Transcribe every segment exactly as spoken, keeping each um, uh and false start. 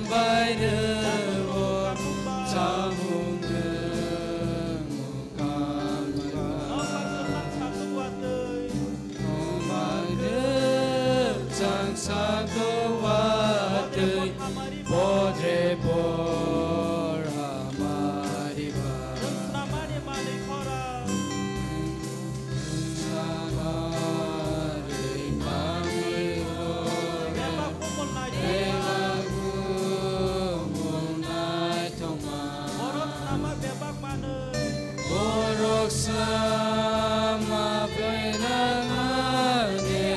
Bai rw-o, chamung nwng wng kha. Nobar kwchang satung watwi, podre por hamari ba. Samari manwi khorang. Bebak kumun naithok. Bebak kumun naithokma. Borok sama bebak manwi. Borok sama bebak manwi.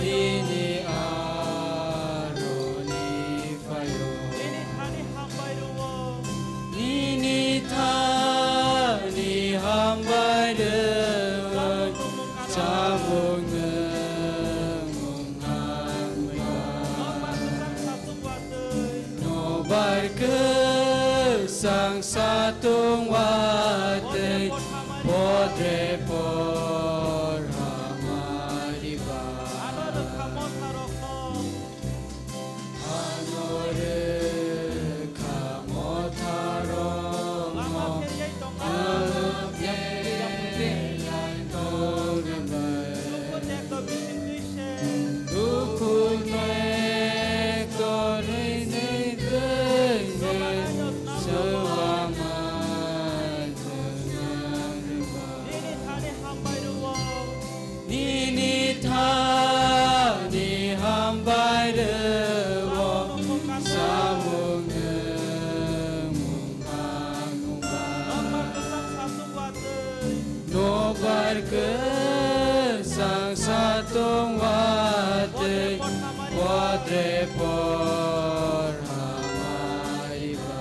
Nini aroni phaio. Nini thani hambai rw-o. Nini thani hambai rw-o, chamung nwng wng hamya. Nobar kwchang satung watwi, podre por hamari ba. Ano rwkha motharokno. Ano rwkha motharokno. Lama pheriyai tongnai. Ano pheriyai tongnai. Dukhu tekto bisingtwi se. Dukhu tekto rwngtwi se. Sobanai no swnamwi. Sobanai no swnamwi. Nini thani hambai rw-o. Nini thani hambai rw-o, samung nwng wng kha nungba. Nobar kwchang satung watwi, podre por hamari ba.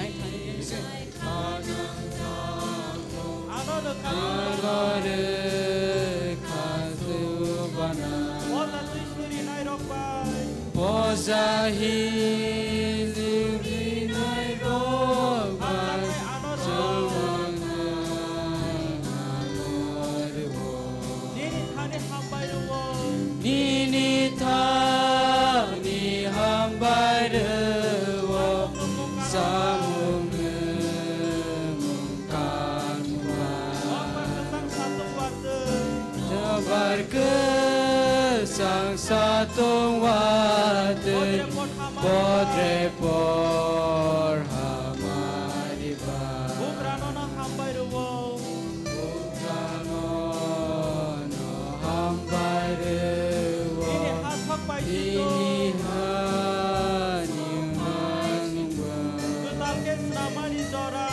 Ani thani khe se. Ano rwkha. Ano rwkha chubana. Poja twi suri nairok bai. Poja hili rinai rok bai. Ano rw-o. Chubana ano rw-o. Nini thani hambai rw-o. Nini thani hambai rw-o, samung nwng wng kha nungba. Nobar kwchang satung watwi, podre por hamari ba. Bugrano no hambai rw-o. Bugrano no hambai rw-o. Nini ha sak bai sito. Nini ha ni wngmani ba. Kwtal khe swnamani jora.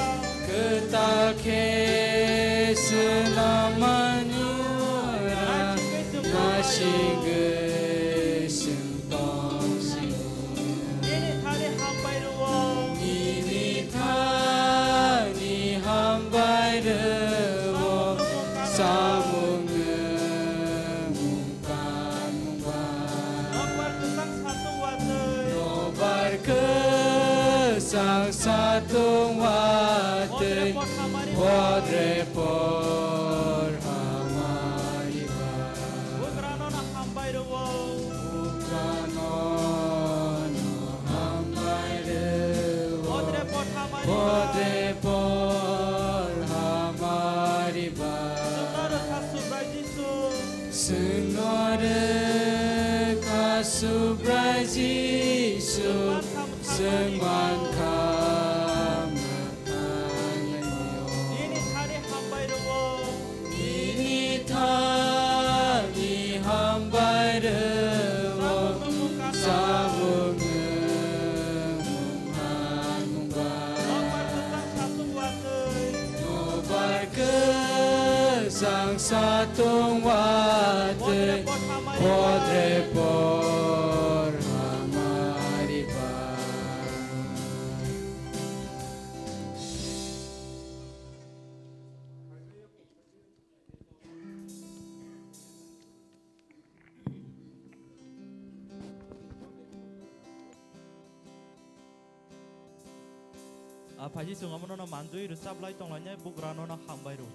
Kwtal khe swnamani jora. Naisingwi chwng. Naisingwi chwng. Tongsi. Nini thani hambai rw-o. Nini thani hambai rw-o. Samung nwng wng kha nungba. Nobar kwchang satung watwi. Nobar kwchang satung watwi. Podre por hamari ba. Podre por hamari ba. Bugrano no hambai rw-o. Bugrano no hambai rw-o. Podre por hamari ba. Podre por hamari ba. Chwngno rwkha Subrai Jisu. Chwngno rwkha Subrai Jisu. Chwng mankha mwthangwi. Chwng mankha mwthangwi. Nini thani hambai rw-o. Nini thani hambai rw-o, samung nwng wng kha nungba. Nobar kwchang satung watwi, podre por hamari ba. A phaisi chwng omono no manjui rwchap lai tong lainai, bugrano no hambai rw.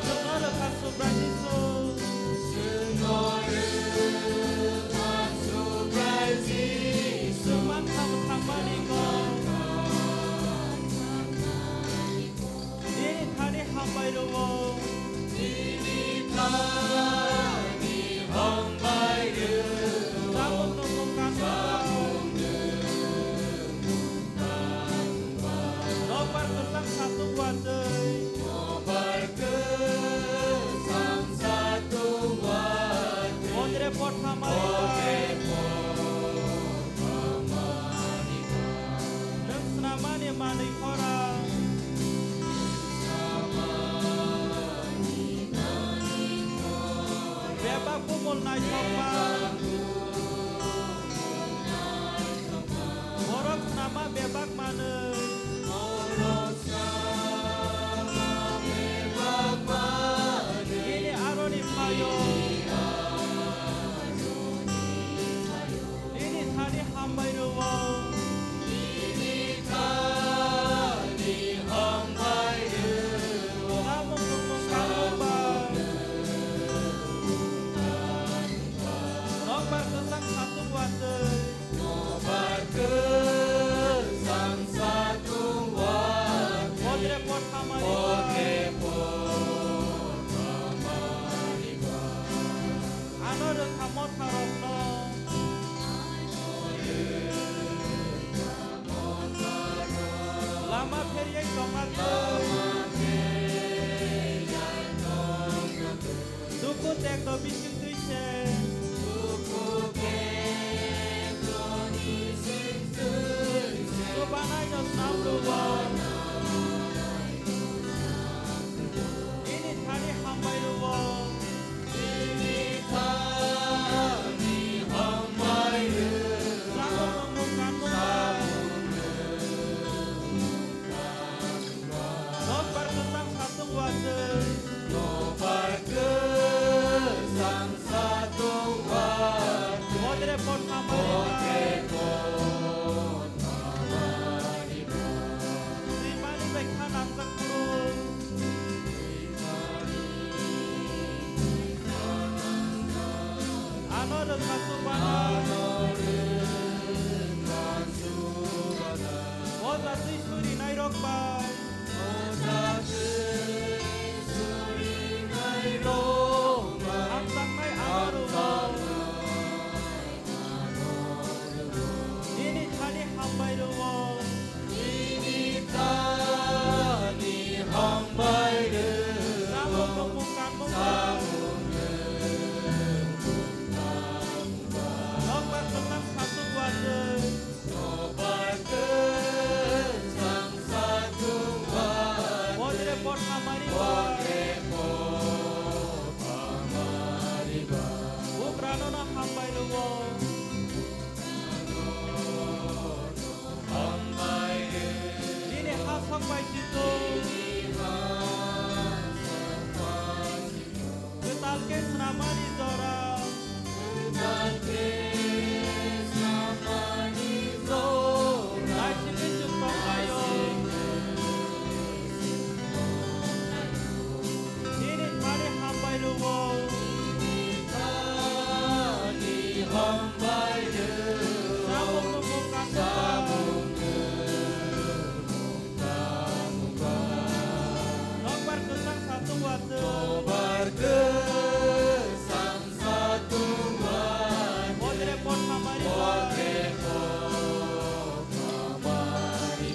Chwngno rwkha Subrai Jisu. Chwng manthang thangmani kok. Nini thani hambai rwo. Nini thani hambai rwo. Tabuk nukung kanmung. Nokbar kwchang satung watwi. Nokbar kwchang satung watwi. Bodre potha mari. Bodre potha mari. Nwng snamani manwi khorang. Bebak bumul naithokma. Borok snama bebak manwi. Nini aroni phaio. Nini thani hambai rwo. Nini thani hambai rwo. Samung nukmung kanmungba. Nokbar kwchang satung watwi. Nokbar kwchang satung watwi. Bodre potha mari. Bodre potha mari. Ano rwkha motharokno. Lama pheryai tongna twi. Duku tekto bising twi se. Chubanai no snam rwo. Nini thani hambai rwo. Nini thani hambai rwo. Samung nukmung kanmung. Nokbar kwchang satung watwi. Nokbar kwchang satung watwi. Bodre potha mari. Bodre potha mari. Swimani bai kha nangjak phuru. Ano rwkha chubanai. O jatwi surinairok bai. Hamjaknai ano rwo. Nini thani hambai rwo. Nini thani hambai rwo. Samung nukmung kanmung. Samung nukmung kanmung. Nokbar kwchang satung watwi. Nokbar kwchang satung watwi. Bodre potha mari. Bodre potha mari. Bugrano no hambai rwo. Nini ha sok bai chitung. Kwtal khe snamani jora. Naisingwi chwng tonglaio. Nini thani hambai rwo. Samung nukmung kanmung. Nokbar kwchang satung watwi. Nokbar kwchang satung watwi. Bodre potha mari. Bodre potha mari.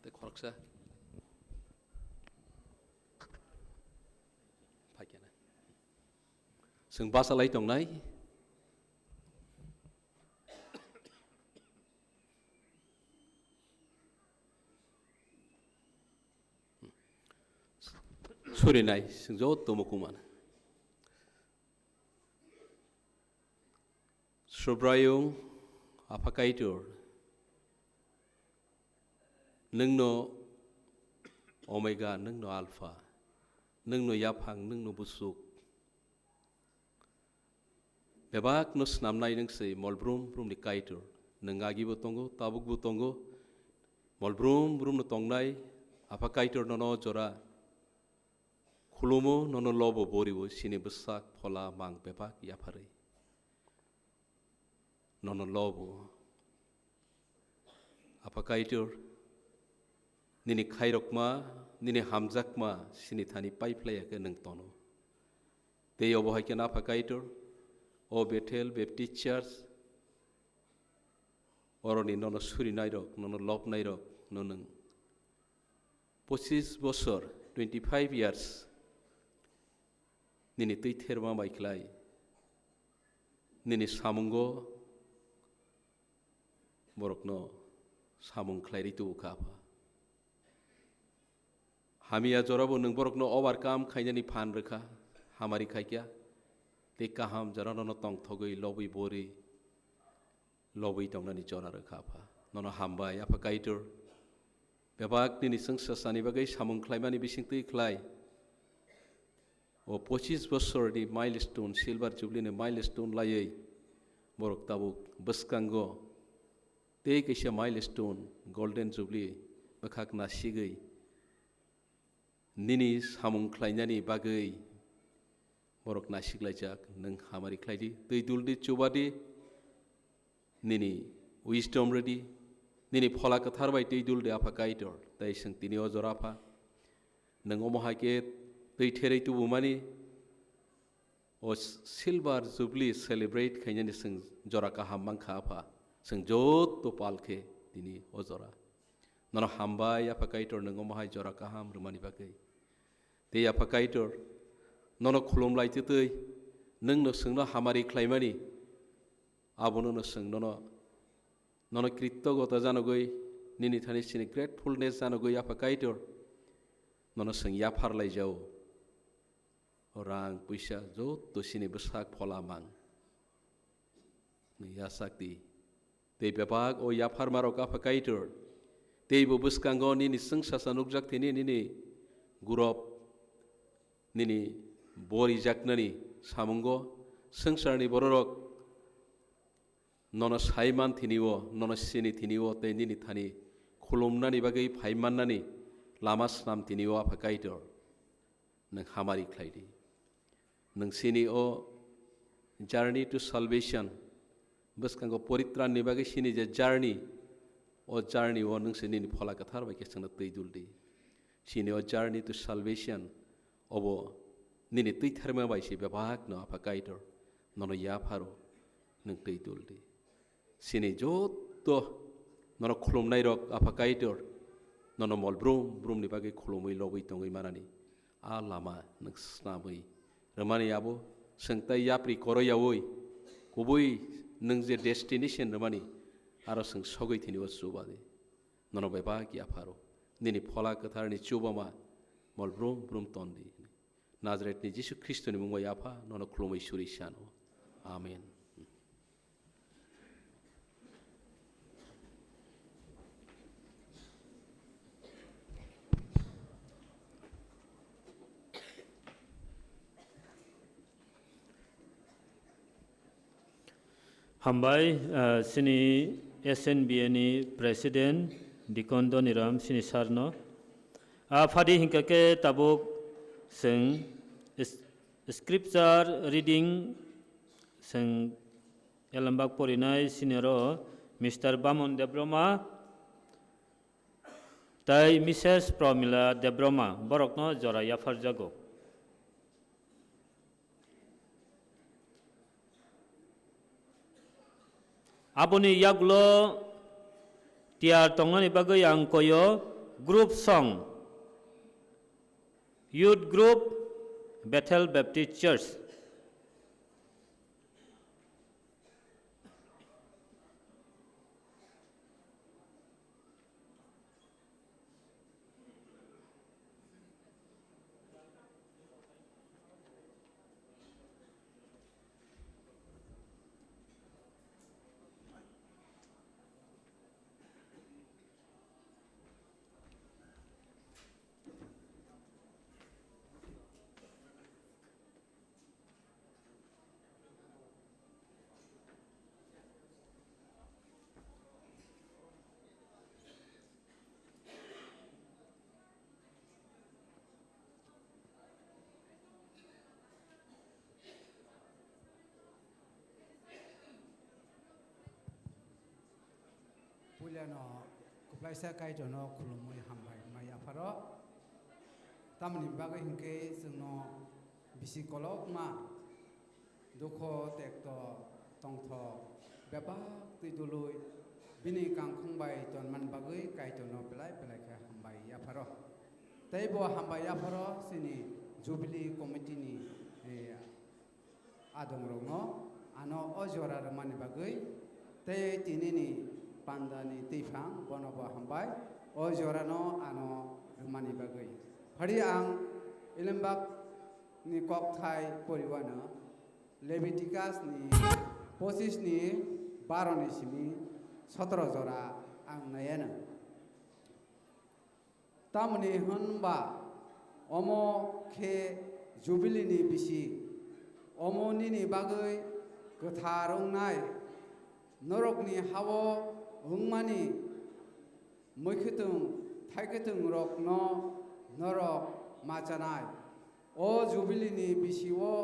Tei khoroksa. Chwng bachalai tongnai. Surinai, chwng joto mukuman. Subraiyung Apha Kaitor, nwngno Omega, nwngno Alpha, nwngno yaphang, nwngno busuk. Bebakno snamnai nwng se mol brum brumni Kaitor. Nwng agibo tongo, tabukbo tongo. Mol brum brumno tongnai Apha Kaitor nono jora khulumo, nono lobo borio, sini bwsak phola mang bebak yapharwi. Nono lobo. Apha Kaitor, nini khairokma, nini hamjakma, sini thani paiphlaiya khe nwng tono. Tei obo hai khe Apha Kaitor, o Bethel Baptist Church, oroni nono surinairok, nono lobnairok, no nwng pochis bosor, twenty five years, nini twi therma bai khlai, nini samungo borokno samung khlairwi tubu kha, Apha. Hamya jorabo nwng borokno overcome khainani phan rwkha, hamari khaikha, tei kaham jorano no tongthogwi lobwi bori lobwi tongnani jora rwkha, Apha. Nono hambai, Apha Kaitor. Bebak nini chwngsasani bagwi samung khlaimani bisingtwi khlai. O pochis bosorni milestone, Silver Jubilee ni milestone laiwi borok tabuk bwskango tei kaisa milestone, Golden Jubilee bwkhak nasigwi nini samung khlainani bagwi borok nasiklaijak, nwng hamari khlaidi, twi duldi, chubadi, nini wisdom rwdi, nini phola kwthar bai twi duldi, Apha Kaitor, tei chwng tini o jora, Apha, nwng omo hai khe twi therwi tubumani, o Silver Jubilee celebrate khainani chwng jora kaham mankha, Apha. Chwng joto pal khe tini o jora. Nono hambai, Apha Kaitor, nwng omo hai jora kaham rwmani bagwi. Tei Apha Kaitor, nono khulum lai twtwi, nwngno chwngno hamari khlaimani, abono no chwng nono, nono kritogota janogwi, nini thani chini gratefulness janogwi, Apha Kaitor, nono chwng yaphar lai jao. O rang puisa joto chini bwsak phola mang. Nwng yachak di. Tei bebak o yapharmarok, Apha Kaitor, tei bo bwskango nini chwngsasa nukjak thini, nini gurop, nini borijaknani samungo swngcharni bororok nono sai man thini o, nono sini thini o, tei nini thani khulumnani bagwi phai mannani lama snam thini o, Apha Kaitor. Nwng hamari khlai di. Nwng sini o journey to salvation, bwskango poritranni bagwi sini je journey, o journey o nwng se nini phola kwthar bai khe chwngno twi dul di. Sini o journey to salvation, obo nini twi tharma bai se bebak no, Apha Kaitor, nono yapharo nwng twi dul di. Sini joto nono khulumnairok, Apha Kaitor, nono mol brum brumni bagwi khulumwi lobwi tongwi manani a lama nwng snamwi rwmani abo chwng tai yapri koro yaui kubui nwng je destination rwmani aro chwng sogwi thini o chuba di. Nono bebak yapharo nini phola kwtharni chubama mol brum brum ton di. Nazaretni Jisu Khristoni mung bai Apha, nono khulumwi suri sano. Amen. Hambai, ah, sini S N B A ni President Deacon Doniram sini sir no. Ah, phadi hinkha khe tabuk chwng is-, scripture reading chwng elembak porinai sini oro Mister Bamon Debroma tei Missus Pramila Debroma borokno jora yapharjago. Aboni yagulo tiyar tongnani bagwi ang koyo group song, Youth Group, Bethel Baptist Church. No kwplaisa Kaitorno khulumwi hambai wngmai yapharo. Tamoni bagwi hinkhe chwngno bisi kolokma dukho tekto tongthok bebak twi dului bini kangkhung bai tonman bagwi Kaitorno belai belai khe hambai yapharo. Tei bo hambai yapharo chini Jubilee Committee ni, eh, adongrokno ano o jora rwmani bagwi tei tinini pandani twiphang bono bo hambai o jorano ano rwmani bagwi. Phari ang Elembak ni kokthai poriwano Leviticus ni pochis ni baro ni simi sotoro jora ang naiano. Tamoni hwn ba omo khe Jubilini bisi, omo nini bagwi kwthar wngnai. Norokni ha-o wngmani mwkhwtwng tháikwtwngrokno norok ma chanai. O Jubilini bisi-o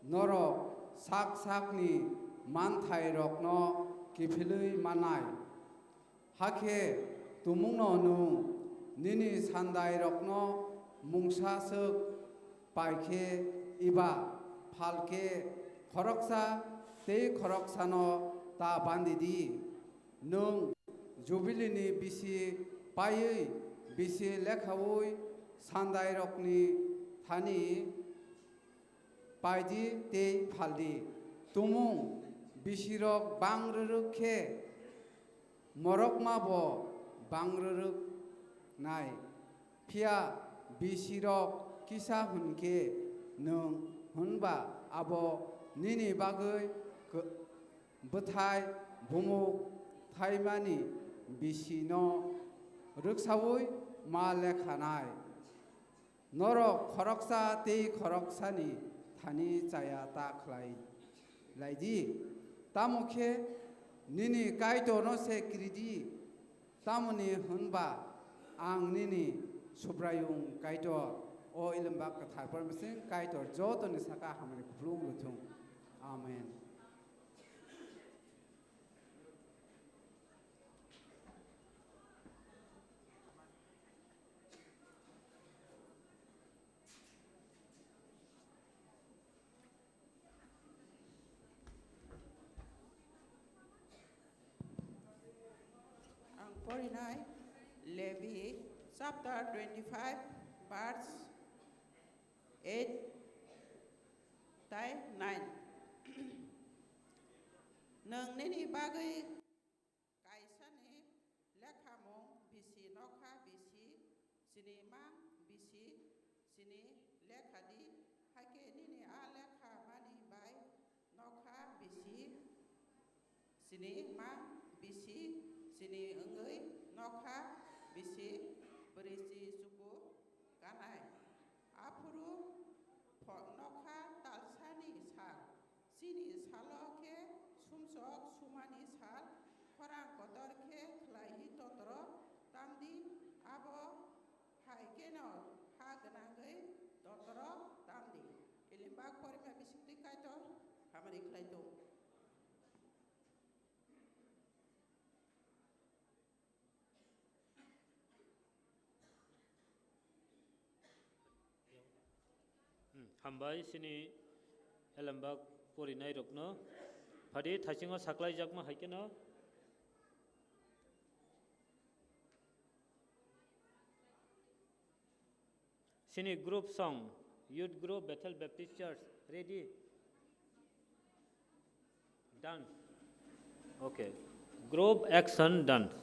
norok sak sakni manthairokno kiphilwi mannai. Hakhe tumungno nwng nini sandairokno mungsa swk pai khe eba phal khe khoroksa tei khoroksano ta bandi di. Nwng Jubilini bisi paiwi bisi lekhaui sandairokni thani pai di tei phal di. Tumung bisirok bang rwrwk khe morokma bo bang rwrwk nai, phiya bisirok kisa hwn khe nwng hwn ba abo nini bagwi kw-, bwthai bumuk thaimani bisino rwksaui ma lekha nai. Norok khoroksa tei khoroksani thani chaya ta khlai lai di, tamo khe nini Kaitorno se kiri di, tamoni hwn ba ang nini Subraiyung Kaitor. O Elembak Kwthar pormesing Kaitor jotoni saka hamari kupulung rwthung. Amen. Ang porinai Levi chapter twenty-five, verse eight tai nine. Nwng nini bagwi kaisani lekhamung bisi nokha bisi sini mang bisi sini lekha di, hakhe nini a lekha mani bai nokha bisi sini mang bisi sini wngwi nokha bisi brisi chuku kanai. Aphuru pho-, nokha talsani sal. Chini salo khe sumsok sumani sal, khorang kotor khe khlaiwi totoro tamdi, abo hai kheno ha gwnangwi totoro tamdi. Elembak porima bisingtwi Kaitor hamari khlai tong. Hmm, hambai chini Elembak porinairokno. Phadi thaisingo saklaijakma hai kheno. Chini group song, Youth Group, Bethel Baptist Church, ready? Dance. Okay. Group action, dance.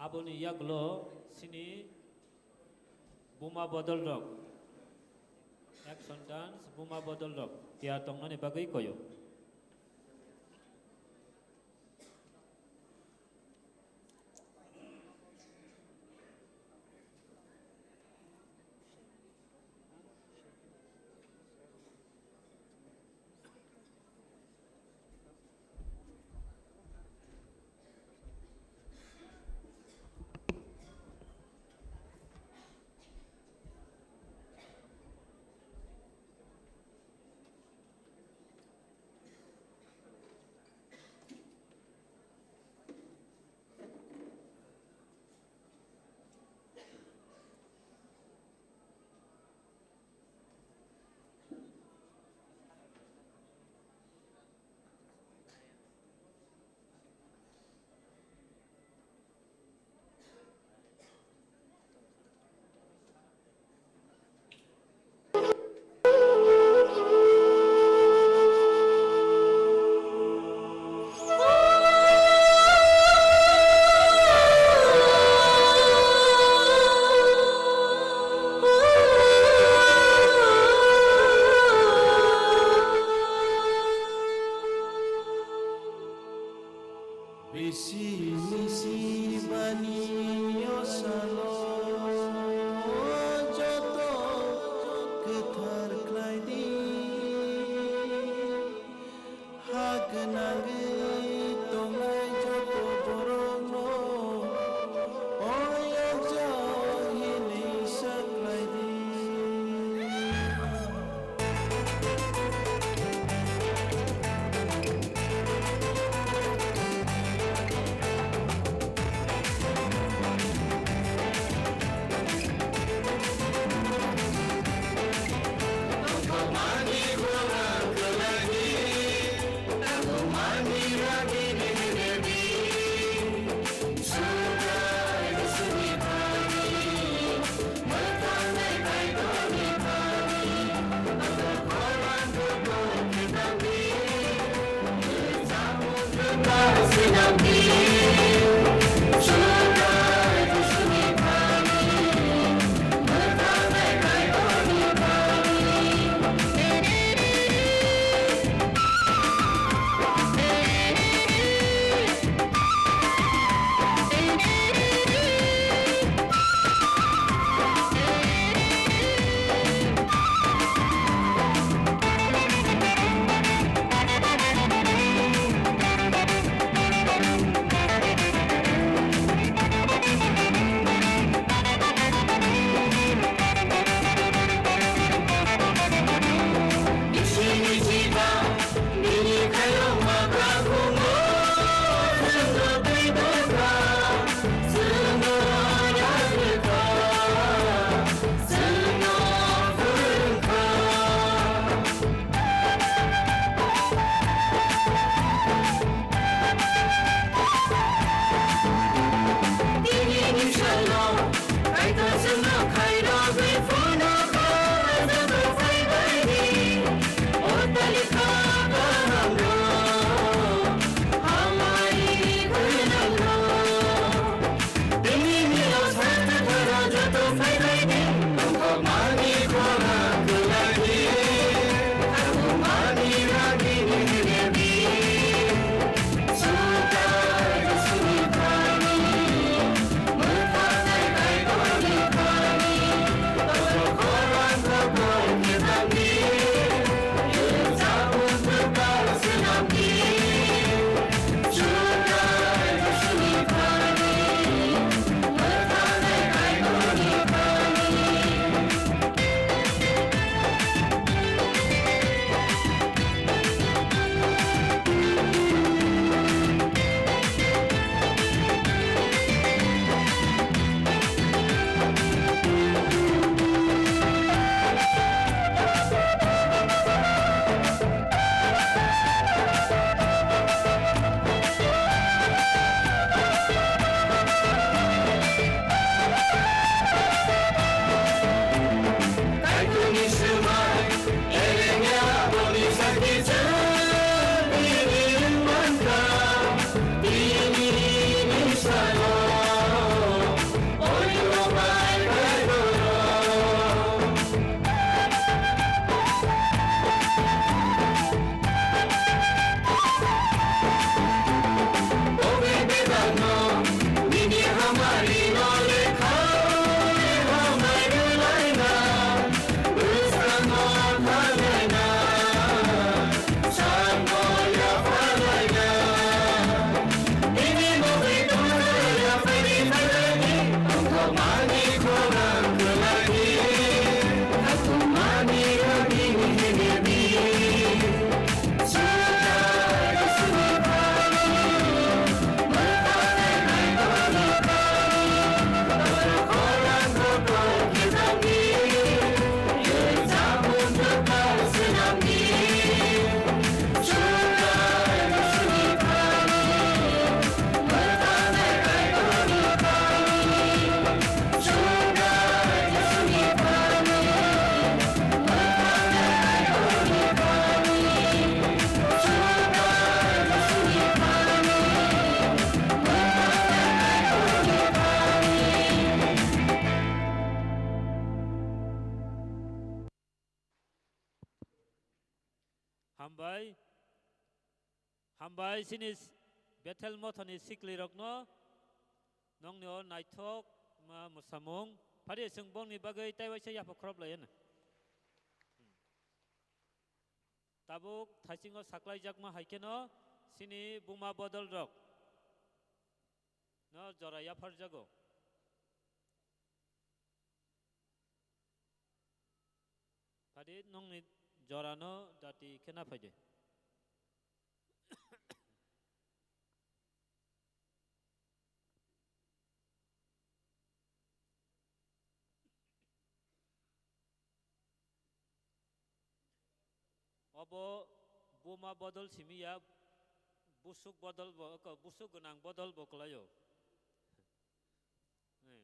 Aboni yagulo chini buma bodol rok, action dance buma bodol rok tiyar tongnani bagwi koyo. Bisi misi bani o salo joto kwthar khlai di. Ha gwnangwi tongnai joto borokno o yakjak hinwi sa khlai di. Hambai, hambai chini Bethel mothani siklirokno, nongni o naithok ma mwsamung, phari chwng bongni bagwi tei waisa yapha khoroplai hwno. Tabuk thaisingo saklaijakma hai kheno chini buma bodolrok no jora yapharjago. Phadi nongni jorano dati khe na phaidi. Obo buma bodol simi ya, busuk bodol bo, ko busuk gwnang bodol bo kwlaio. Eh.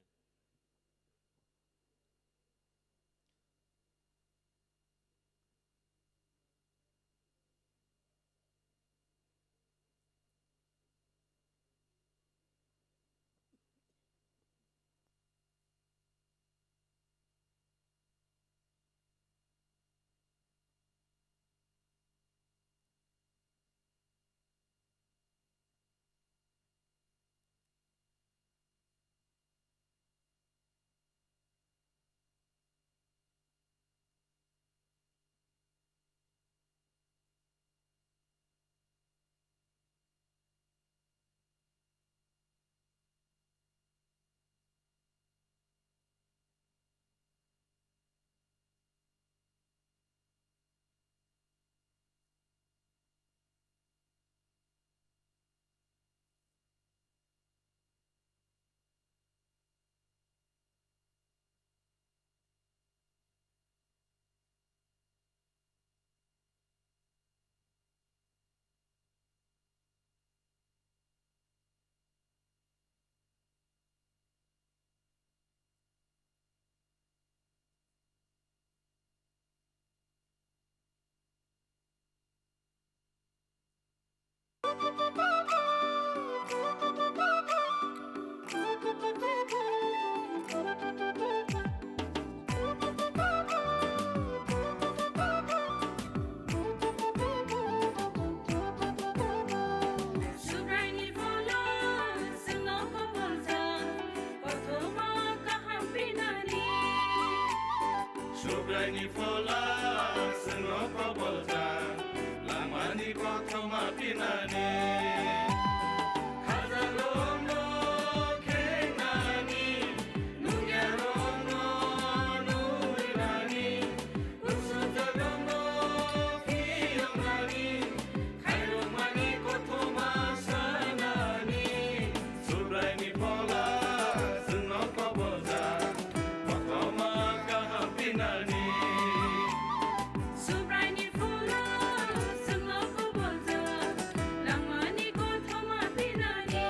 Subraini phola chwngno koboljak, langmani kothoma pinani. Khajakrokno khengnani, nungyarokno nurinani, kusujakrokno phiyoknani, khairokmani kothoma sanani. Subraini phola chwngno koboljak, kothoma kaham pinani. Subraini phola chwngno koboljak, langmani kothoma pinani.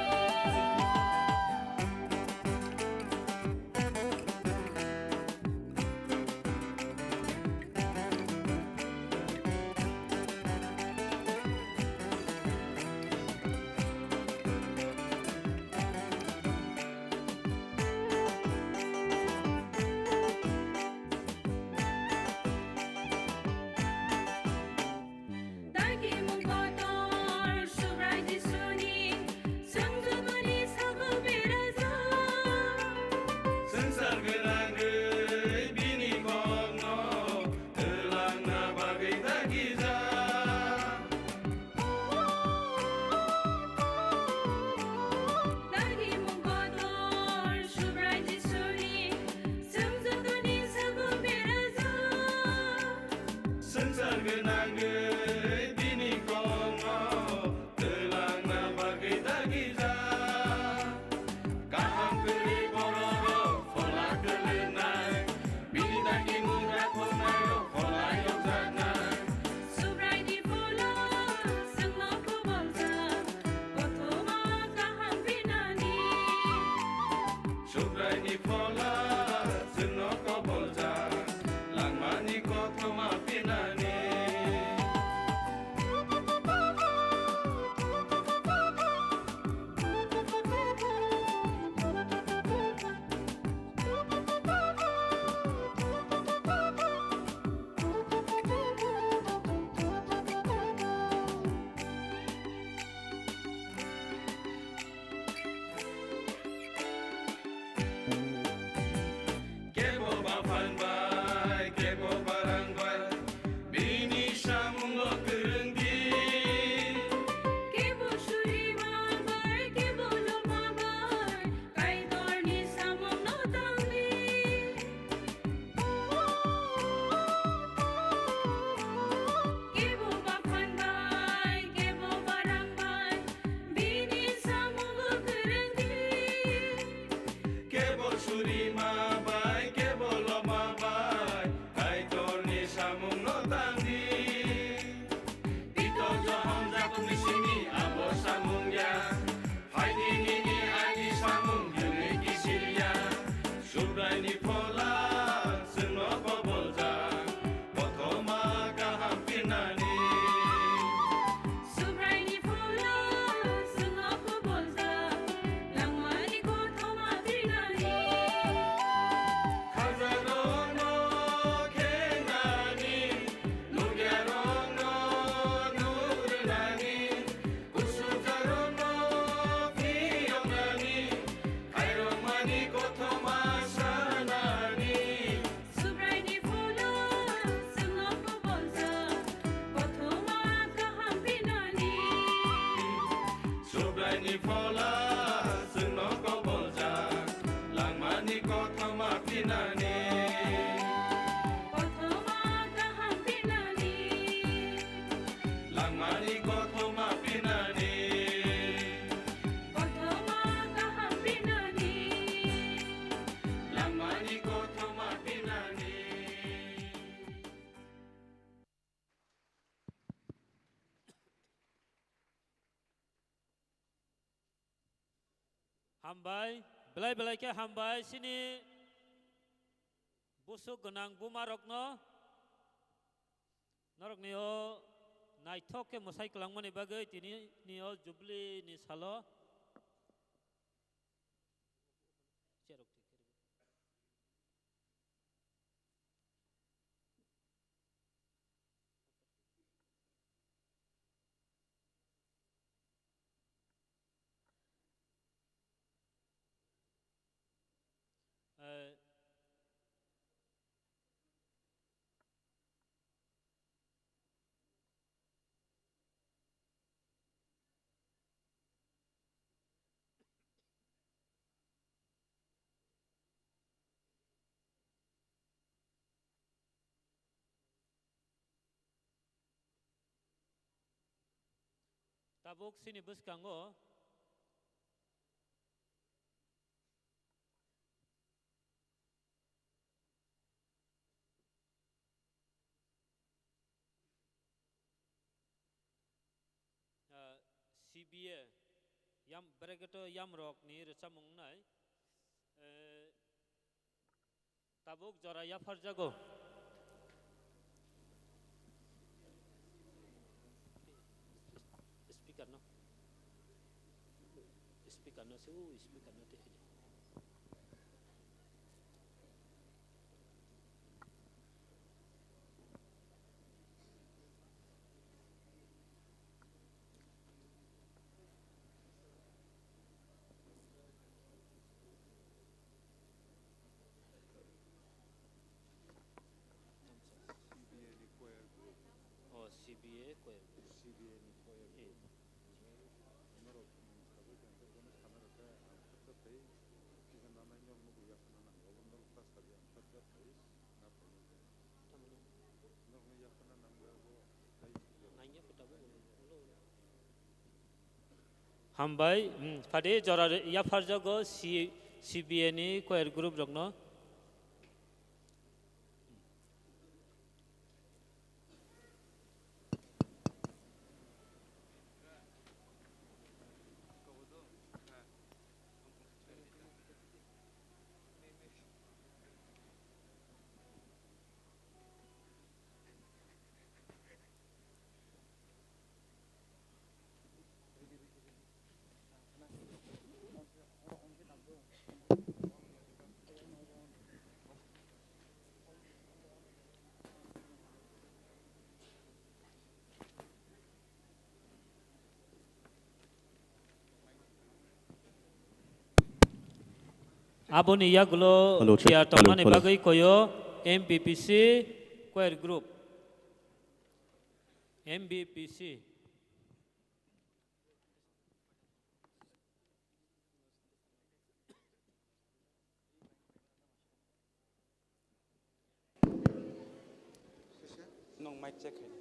Dagimung kotor Subrai Jisuni, chwng jotoni sago berajak. Swngchar gwnangwi bini kokno twlangna bagwi dagijak. Dagimung kotor Subrai Jisuni, chwng jotoni sago berajak. Swngchar gwnangwi bini kokno twlangna bagwi dagijak. Kaham kwrwi bororok phola kwlwknai, bini dagimung rakhoknairok phola yokjaknai. Subraini phola chwngno koboljak, kothoma kaham pinani. Subraini phola chwngno koboljak, langmani kothoma pinani. Kebo baphan bai, kebo barang bai, bini samungo kwrwng di. Kebo surima bai, kebo loma bai, Kaitorni samungno tangdi. Kebo baphan bai, kebo barang bai, bini samungo kwrwng di. Kebo surima bai, kebo loma bai, Kaitorni samungno tangdi. Pitor Johon Jakobni simi abo samung ya. Phaidi nini ani samung hwnwi kisil ya. Subraini phola chwngno koboljak, kothoma kaham pinani. Subraini phola chwngno koboljak, langmani kothoma pinani. Khajakrokno khengnani, nukyarokno nukrinani, kusujakrokno phiyoknani, khairokmani kothoma sanani. Subraini phola chwngno koboljak, kothoma kaham pinani. Subraini phola chwngno koboljak, langmani kothoma pinani. Kothoma kaham pinani. Langmani kothoma pinani. Kothoma kaham pinani. Langmani kothoma pinani. Hambai, belai belai khe hambai chini busuk gwnang buma rokno. Norokni o naithok khe mwsai kwlangmani bagwi tini ni o Jubilee ni salo. Eh, Tabuk chini bwskango ah, C B A yam, bracket o yamrokni rwchapmung wngnai. Eh, Tabuk jora yapharjago. Speaker no. Speaker no se, u speaker no te. O C B A choir group. C B A ni choir group. Norok, mm, sabai tongkhe bono sana rwkhe ang khaksa tei kisa nanai norok nugwi yaphana nango, obo norok ta sabai ang khaksa tei na phano khe. Norokno yaphana nangwi abo tei Hambai, hmm, phade jora yapharjago C-, C B A ni choir group rokno. Aboni yagulo Hello, check. Chair Hello, tongmani hello. Bagwi koyo M B P C choir group. M B P C. Nung mic check hai.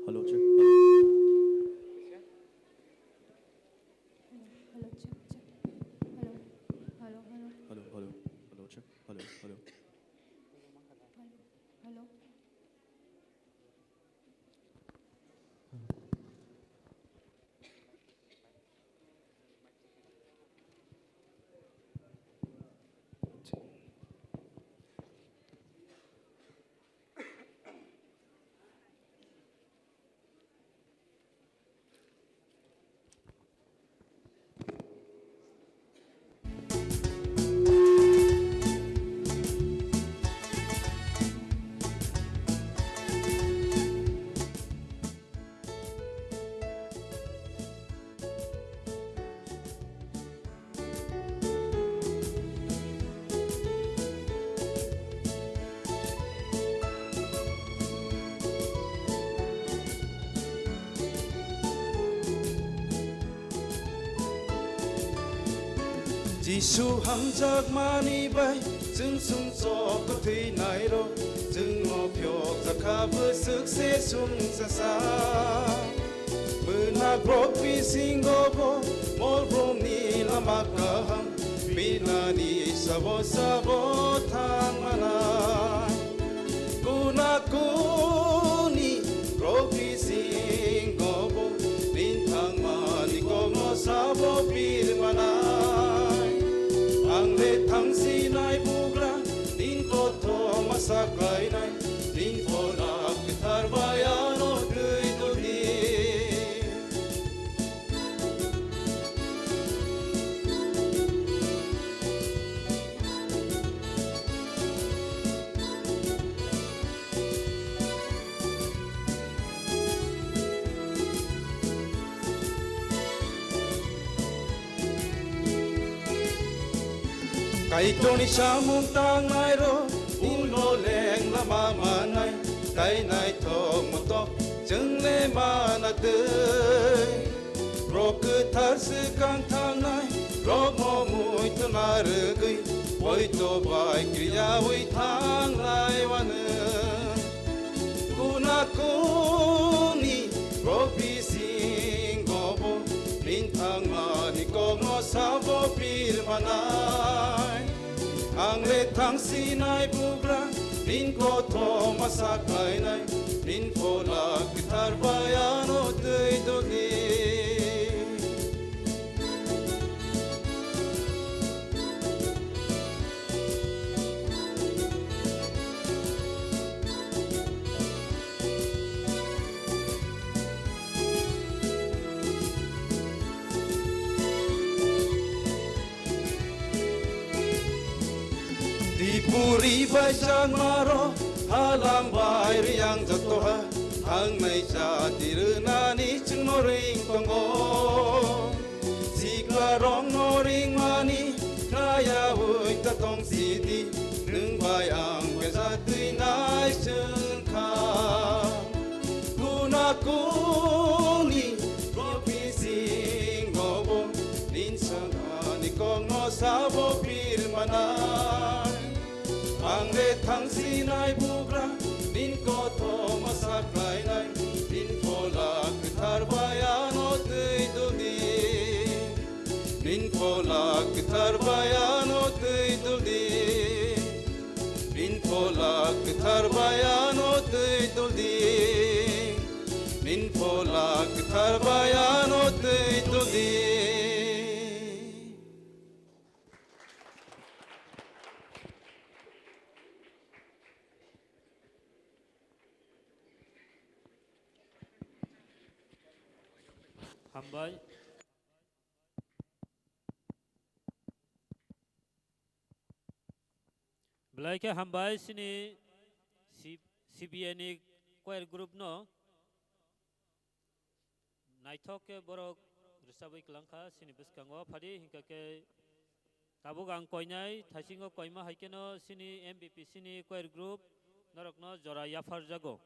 Hello, check. Hello, check, check. Hello, hello, hello. Hello, hello, hello, check. Hello, hello. Hello, hello. Jisu hamjakmani bai chwng sumsok kwthwinairok, chwngno phiyokjakha bwswk se chwngsacha. Mwnakrok bisingo bo molbrumni lama kaham, binani sabo sabo thangmanai. Kuna kuni rok bisingo bo ninthangmani kokno sabo pirmanai. Ang le thangsinai bugra, nin kothoma saklainai, nin pora kwthar bai ano twi tongdi. Kaitorni samung tangnairok ulo leng lama manai, tai naithok motok chwng le mana twi. Rok kwthar swkang thangnai, rokno muitu narwgwi, poito bai kriyaui thanglai wano. Kuna kuni rok bisingo bo manai. Ang le thangsinai bugra, nin kothoma saklainai, nin phola kwthar bai ano twi duli. Tripuri bai Changma rok, halam bai Riyang joto ha, thangnai jati rwnani chwngno ring tongo. Sikla rokno ringmani, khnayaui ta tong sidi, nwng bai ang bejak twi nai chwng kha. Kuna kuni, Robi Singh nobo, nin sangani kokno sabo pir manai. Ang le thangsinai bugra, nin kothoma saklainai, nin phola kwthar bai ano twi duli. Nin phola kwthar bai ano twi duli. Nin phola kwthar bai ano twi duli. Nin phola kwthar bai ano twi duli. Hambai. Belai khe hambai chini C-, C B A ni choir group no. Naithok khe borok rwchabwi kwlangkha chini bwskango. Phadi hinkha khe tabuk ang koinai thaisingo koima hai kheno chini M B P C ni choir group norokno jora yapharjago.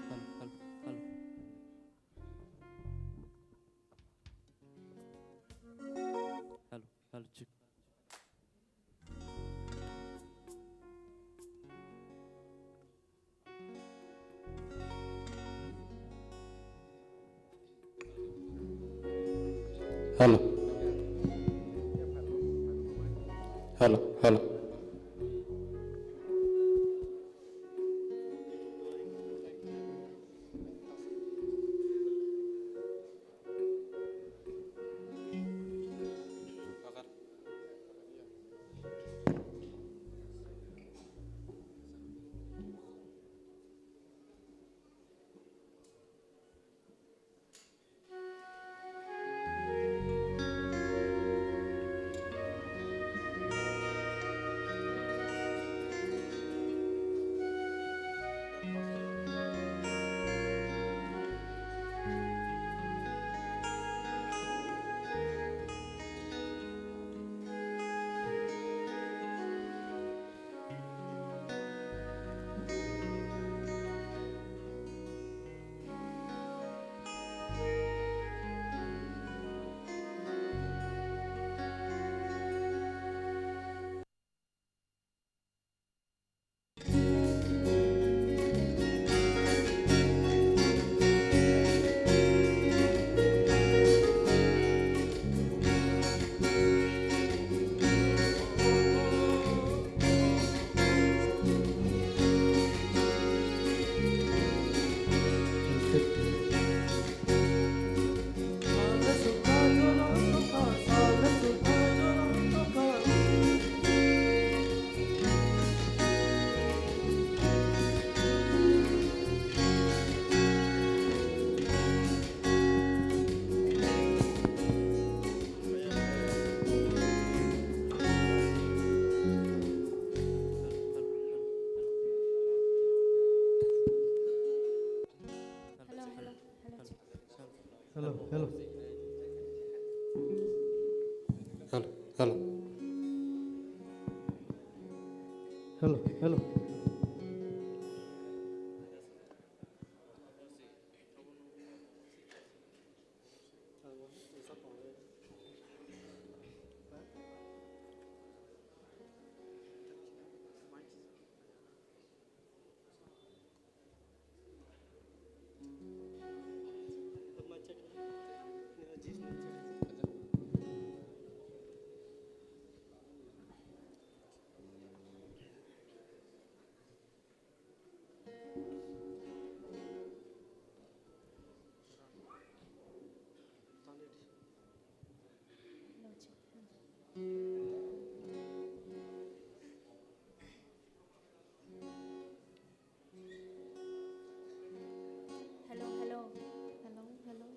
Hello, hello, hello. Hello, hello, check. Hello. Hello, hello. Hello, hello. Hello, hello. Hello, hello. Hello, hello.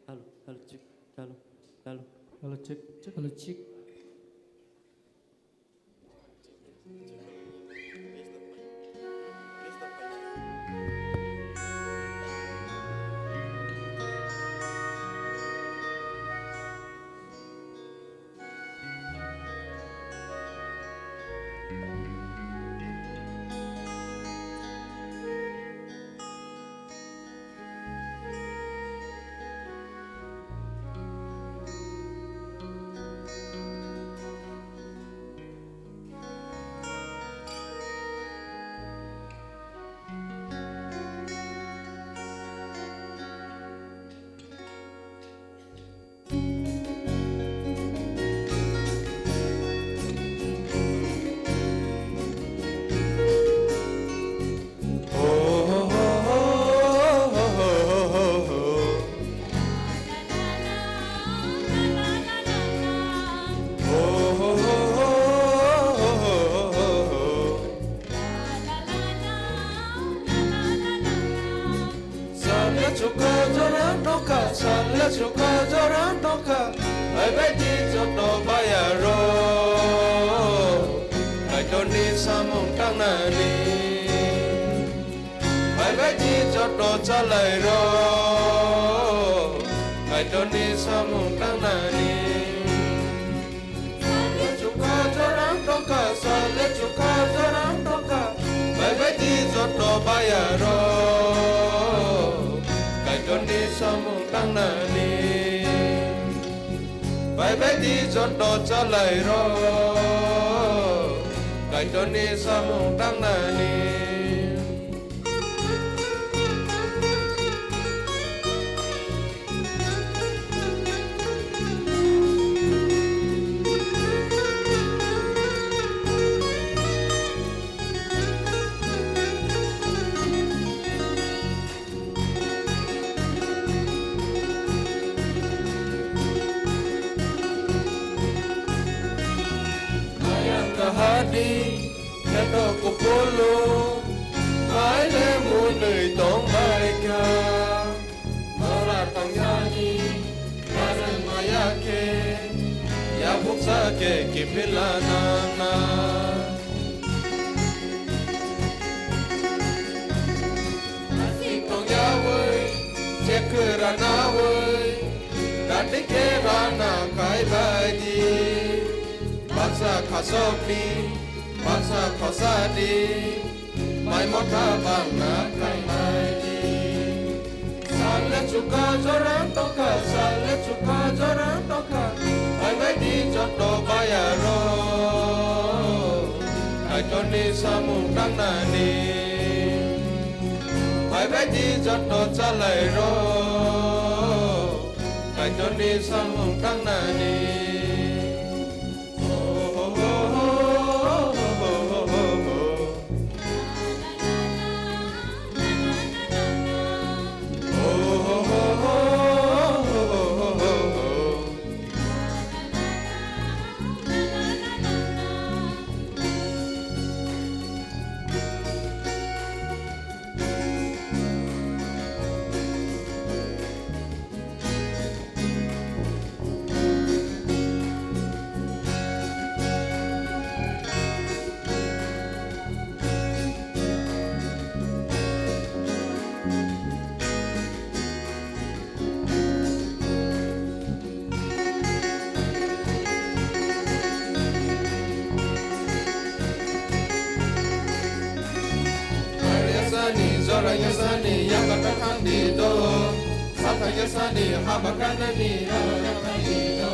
Hello, hello, check. Hello, hello. Hello, check, check. Hello, check. Sal le chuka jora tongkha, sal le chuka jora tongkha, baibai di joto baya rok, Kaitorni samung tangnani. Baibai di joto chalai rok, Kaitorni samung tangnani. Sal le chuka jorang tongkha, sal le chuka jorang tongkha, baibai di joto baya rok, Kaitorni samung tangnani. Baibai di joto chalai rok, Kaitorni samung tangnani. Ayang kahadi, kheto kupulu, maile munui tongbaikha. Nora tangyani, bareng maya khe, yabuksa khe kiphila nangna. Asing tongyawi, chekra nawi, dati khe rana kaibai di. Baksa khasokni, baksa khosadi, mai motha bangna kaibai di. Sal le chuka jorang tongkha, sal le chuka jorang tongkha, baibai di joto baya rok, Kaitorni samung tangnani. Baibai di joto chalai rok, Kaitorni samung tangnani. Yasani yakata khandi do, sata yasani haba kanani yakata khandi do.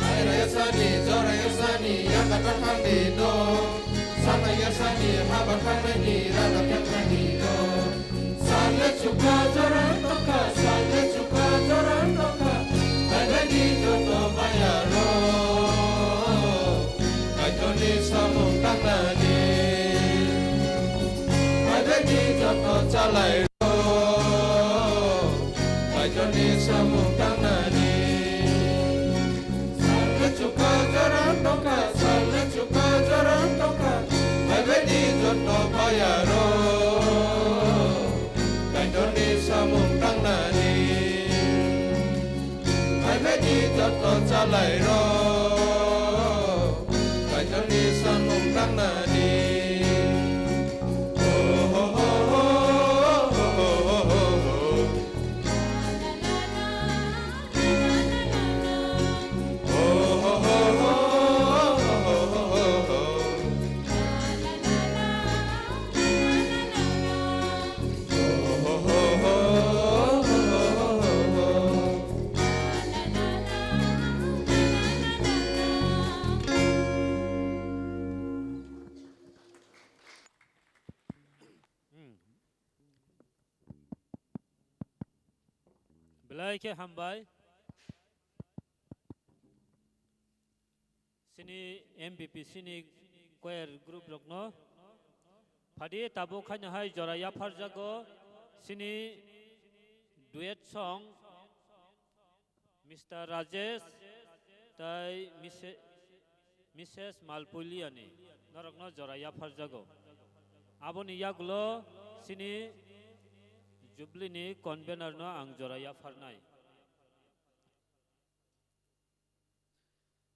Aira yasani, jora yasani yakata khandi do, sata yasani haba kanani yakata khandi do. Sale chuka joran tongkha, sale chuka joran tongkha, Kailaini joto maya rok, Kaitorni samung tangnani. Kailaini joto chalai rok, Kaitorni samung tangnani. Sale chuka joran tongkha, sale chuka joran tongkha, Kailaini joto maya rok, Kaitorni samung tangnani. Kailaini joto chalai rok, Kaitorni samung tangnani. Belai khe hambai. Chini M B P C ni choir group rokno. Phadi tabuk khaino hai jora yapharjago chini duet song Mister Rajesh tai Mise-, Missus Malpuliani norokno jora yapharjago. Aboni yagulo chini Jubilee ni convener no ang jora yapharnai.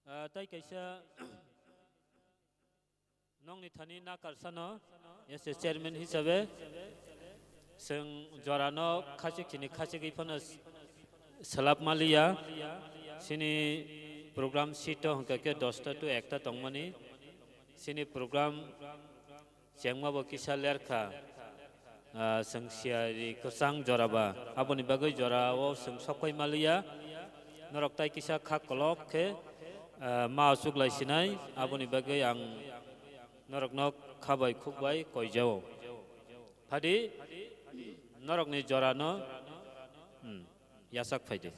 Ah, tai kaisa nongni thani nakarsano, as a chairman hisabe, chwng jorano khachik chini khachigwi phano s-, swlap maliya. Chini program seat o hwnkhe khe dosta to ekta tongmani. Chini program chengma bo kisa lerkha, ah, chwng siyari kwchang jora ba. Aboni bagwi jora o chwng sok phai maliya. Norok tai kisa kha kolok khe, ah, ma chuklai sinai. Aboni bagwi ang norokno kha bai khuk bai koijao. Phadi norokni jorano, hmm, yasak phaidi.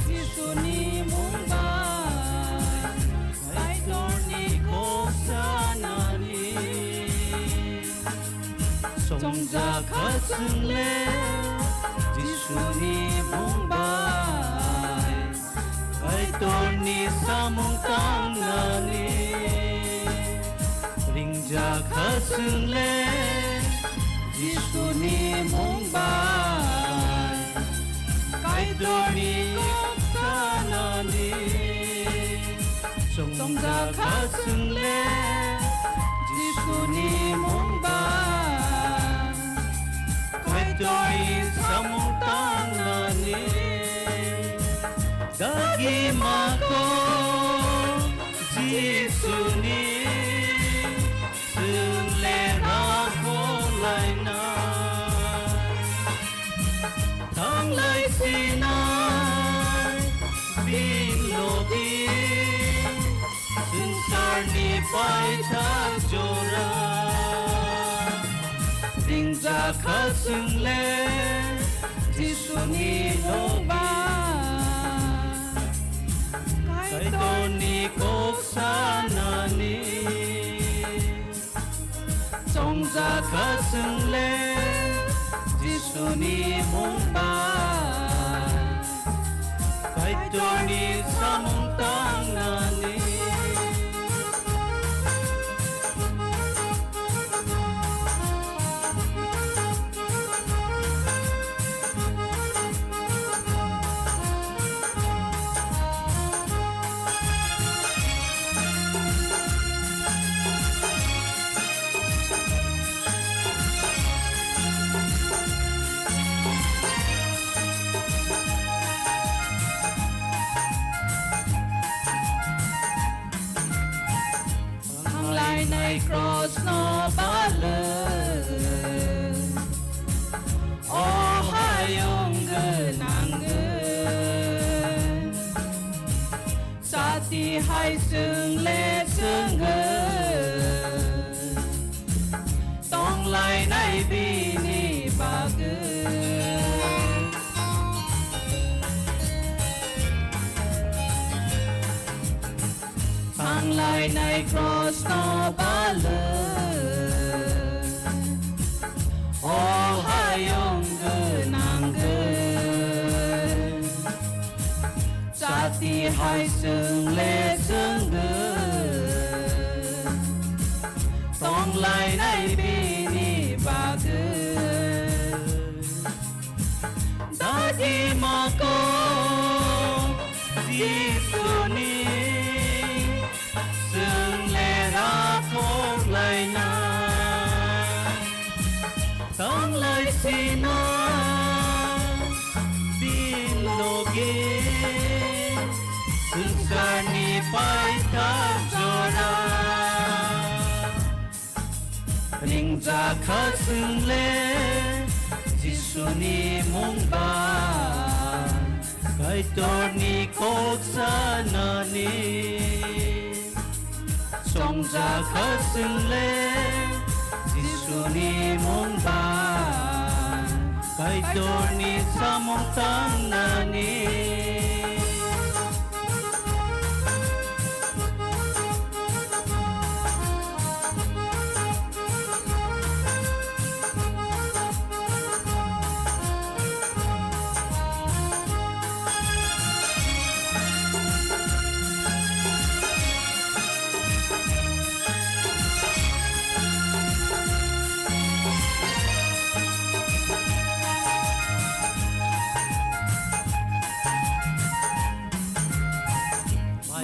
Jisuni mung bai Kaitorni kok sanani. Songjakha chwng le Jisuni mung bai Kaitorni samung tangnani. Ringjakha chwng le Jisuni mung bai Kaitorni kok sanani. Chongjakha chwng le Jisuni mung bai Kaitorni samung tangnani. Dagi mako Jisuni chwng le rakhorlaina. Tanglai sinai bini logi swngchar Ni paithak jora ringjak kha chwng le Jisuni mung bai. Kaitorni kok sanani chongjak kha chwng le Jisuni mung bai. Kaitorni samung tangnani. Thanglainai cross no balwi, o hayung gwnangwi. Chati hai chwng le chwngwi tonglainai bini bagwi. Thanglainai cross no balwi, o hayung gwnangwi. Chati hai chwng le chwngwi tonglainai bini bagwi. Dagi mako Jisuni chwng le rathok laina. Tanglai sina din logi swngcharni paithak jora. Ringjak kha chwng le Jisuni mung bai. Kaitorni kok sanani. Chongjak kha chwng le Jisuni mung bai. Kaitorni samung tangnani.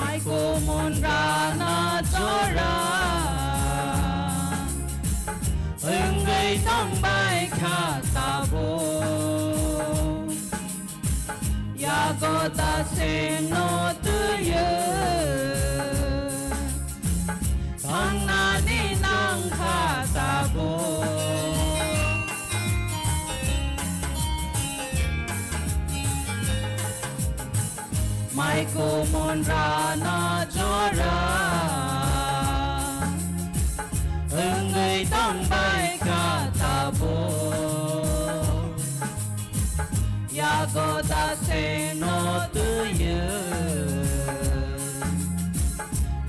Mai kumun rana chora wngwi tongbai kha tabuk. Yago dasengno twiwi thangnani nangkha tabuk. Mai kumun rana chora wngwi tongbai kha tabuk. Yago dasengno twiwi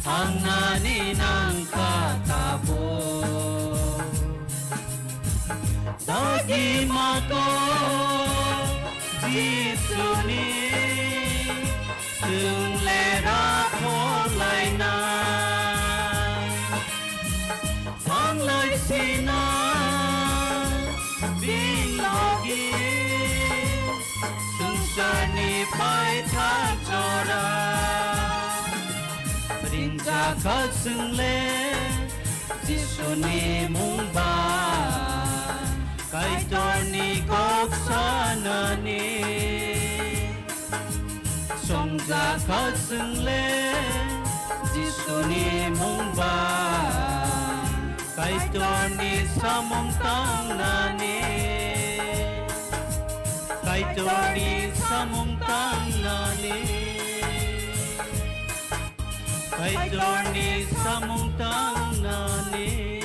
thangnani nangkha tabuk. Dagi mako Jisuni chwng le rathok laina. Thanglai sina bini logi swngcharni paithak jora. Ringjak kha chwng le Jisuni mung bai. Kaitorni kok sanani. Chongjak kha chwng le Jisuni mung bai. Kaitorni samung tangnani. Kaitorni samung tangnani. Kaitorni samung tangnani.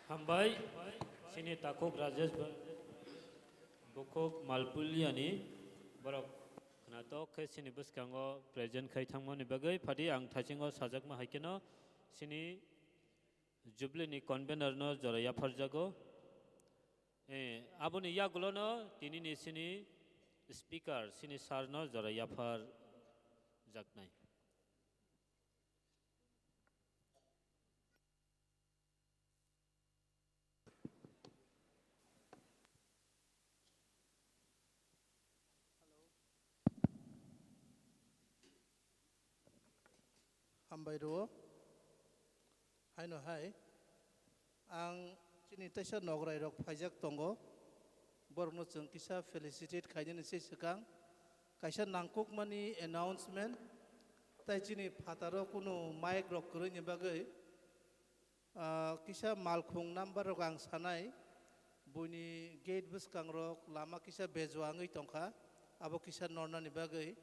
Hambai, chini takhuk Rajesh ba-, bukhuk Malpuliani borok khwnatok khe chini bwskango present khai thangmani bagwi phadi ang thaisingo sajakma hai kheno chini Jubilee ni convener no jora yapharjago. Eh, aboni yagulono tinini chini speaker, chini sir no jora yaphar jaknai. Hambai rwo. Haino hai, ang chini teisa nograi rok phaijak tongo, borokno chwng kisa felicitate khainani se swkang kaisa nangkukmani announcement, tai chini phataro kunu mic rok kwrwini bagwi, ah, kisa malkhung number rok ang sanai, buini gate bwskangrok lama kisa bejua wngwi tongkha, abo kisa nornani bagwi.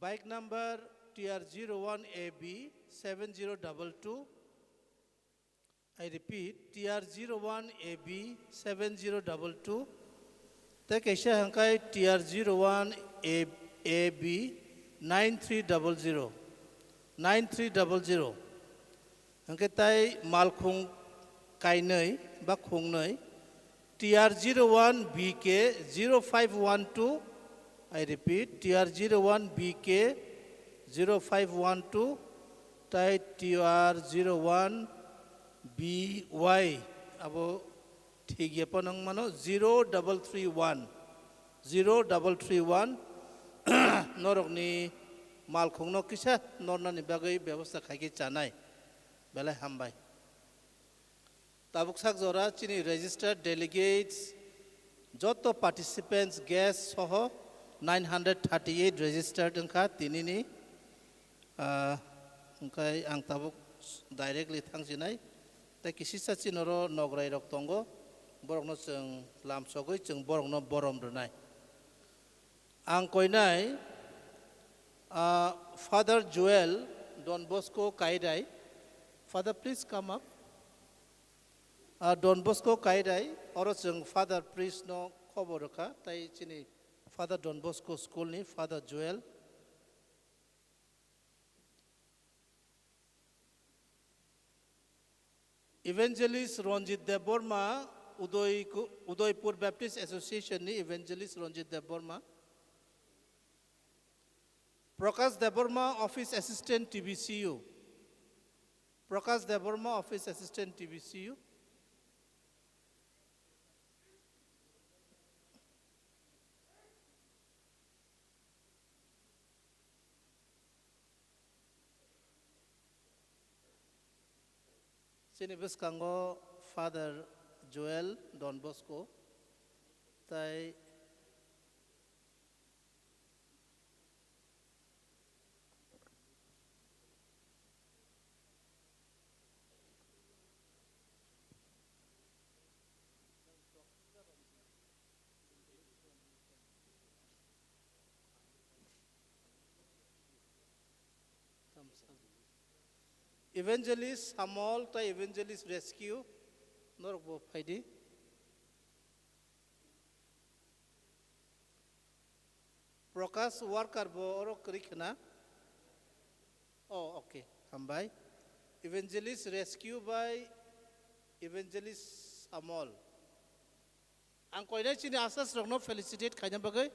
Bike number T R zero one A B seven zero double two. I repeat, T R zero one A B seven zero double two. Tei kaisa hwnkhai T R zero one A B nine three double zero, nine three double zero. Hwnkhe tai malkhung kainwi ba khungnwi, T R zero one B K zero five one two, I repeat, T R zero one B K zero five one two, tai T R zero one B Y, abo thik ya phano wng mano, zero double three one, zero double three one, norokni malkhungno kisa nornani bagwi bebosta khaikhe chanai. Belai hambai. Tabuk sak jora chini registered delegates, joto participants, guests soho nine hundred thirty-eight registered wngkha tinini. Ah, hwnkhe ang tabuk directly thangsinai. Tei kisisa chini oro nograi rok tongo, borokno chwng lamsogwi chwng borokno borom rwnai. Ang koinai, ah, Father Joel Don Bosco Kairai. Father, please come up. Ah, Don Bosco Kairai, oro chwng Father Priest no khobor rwkha, tai chini Father Don Bosco School ni Father Joel. Evangelist Ranjit Debbarma, Udoi-, Udaipur Baptist Association ni Evangelist Ranjit Debbarma. Prakash Debbarma, Office Assistant, T B C U. Prakash Debbarma, Office Assistant, T B C U. Chini bwskango Father Joel Don Bosco, tai Evangelist Samol tai Evangelist Rescue norok bo phaidi. Prakash worker bo oro kwrwi khna. Oh, okay, hambai. Evangelist Rescue by Evangelist Samol. Ang koinai chini asas rokno felicitate khaina bagwi.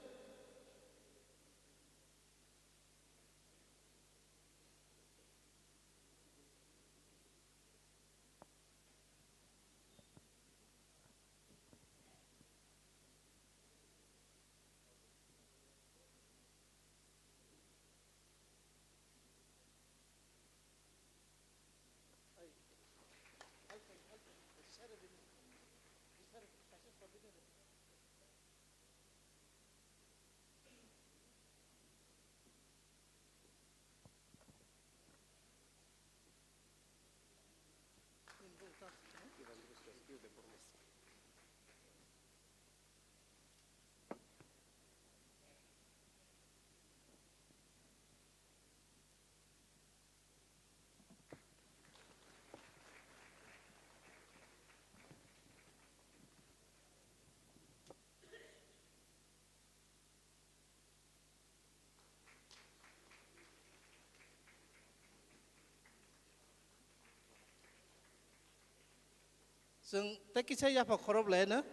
Chwng tei kisa yapha khorop laino.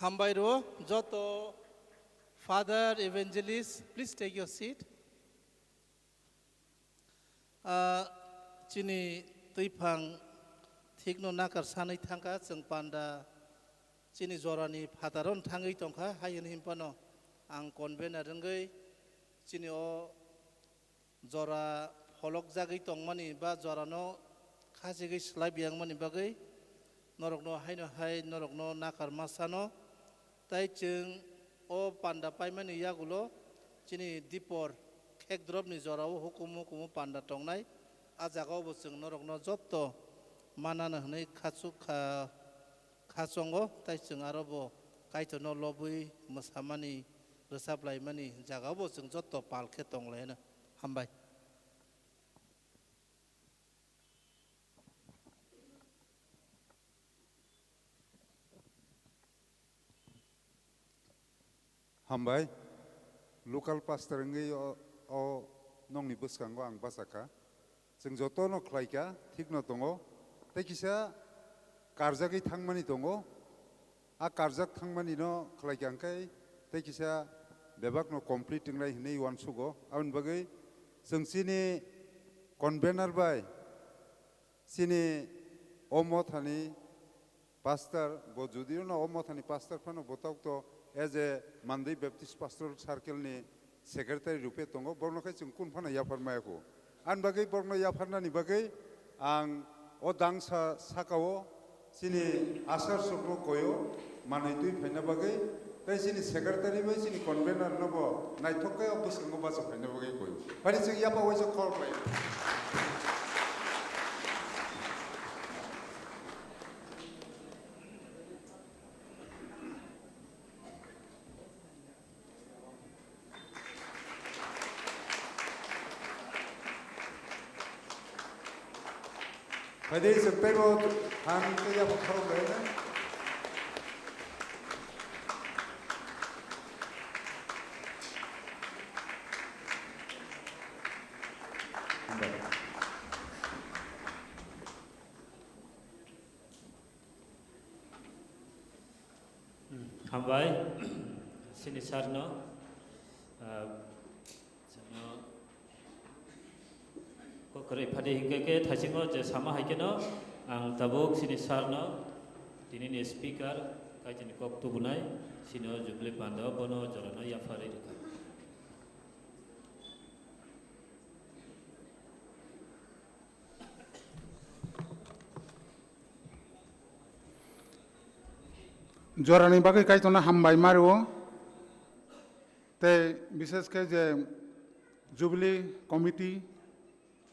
Hambai rwo joto Father Evangelist, please take your seat. Ah, chini twiphang thikno nakar sanwi thangkha, chwng panda chini jorani phataro thangwi tongkha, hai hwnwi hinphano ang convener wngwi chini o jora pholokjagwi tongmani ba jorano khachigwi slai biyangmani bagwi norokno haino hai norokno nakar ma sano. Tai chwng o panda paimani yagulo chini dipor khekdropni jorao hukumu hukumu panda tongnai. A jagao bo chwng norokno jotto manano hwnwi khachu-, kha-, khachongo, tai chwng aro bo Kaitorno lobwi mwsamani, rwchap laimani jagao bo chwng jotto pal khe tong laino. Hambai. Hambai, local pastor wngwi o, o nokni bwskango ang bachakha. Chwng jotono khlaikha, thikno tongo. Tei kisa karjagwi thangmani tongo. A karjak thangmani no khlaikha hwnkhe tei kisa bebakno complete wngnai hwnwi uansugo. Aboni bagwi chwng chini convener bai chini o mothani pastor, bo judio no o mothani pastor phano bo tok to as a Mandwi Baptist Pastoral Circle ni secretary rupe tongo, borokno khe chwng kunu phano yaphar maya kho. Ani bagwi borokno yapharnani bagwi ang o dangsa sakao chini asar sukno koyo manwi twi phaina bagwi, tei chini secretary bai chini convener no bo naithok khe o bwskango bacha phaina bagwi koyo. Phani chwng yapha waisa khor khlai. Phaidi chwng teibo han tei yapha khorok bai na. Hambai, sini sir no, ah, sino kokroi phadi hingke ke thaisingo je sama hai keno, ang tabuk sini sir no, tini ni speaker, kaitini kok tubunai, sino jubilee pando bono jorano yapharwi rwkha. Jorani bagwi Kaitorno hambai ma rwo, tei bishesh khe je Jubilee Committee,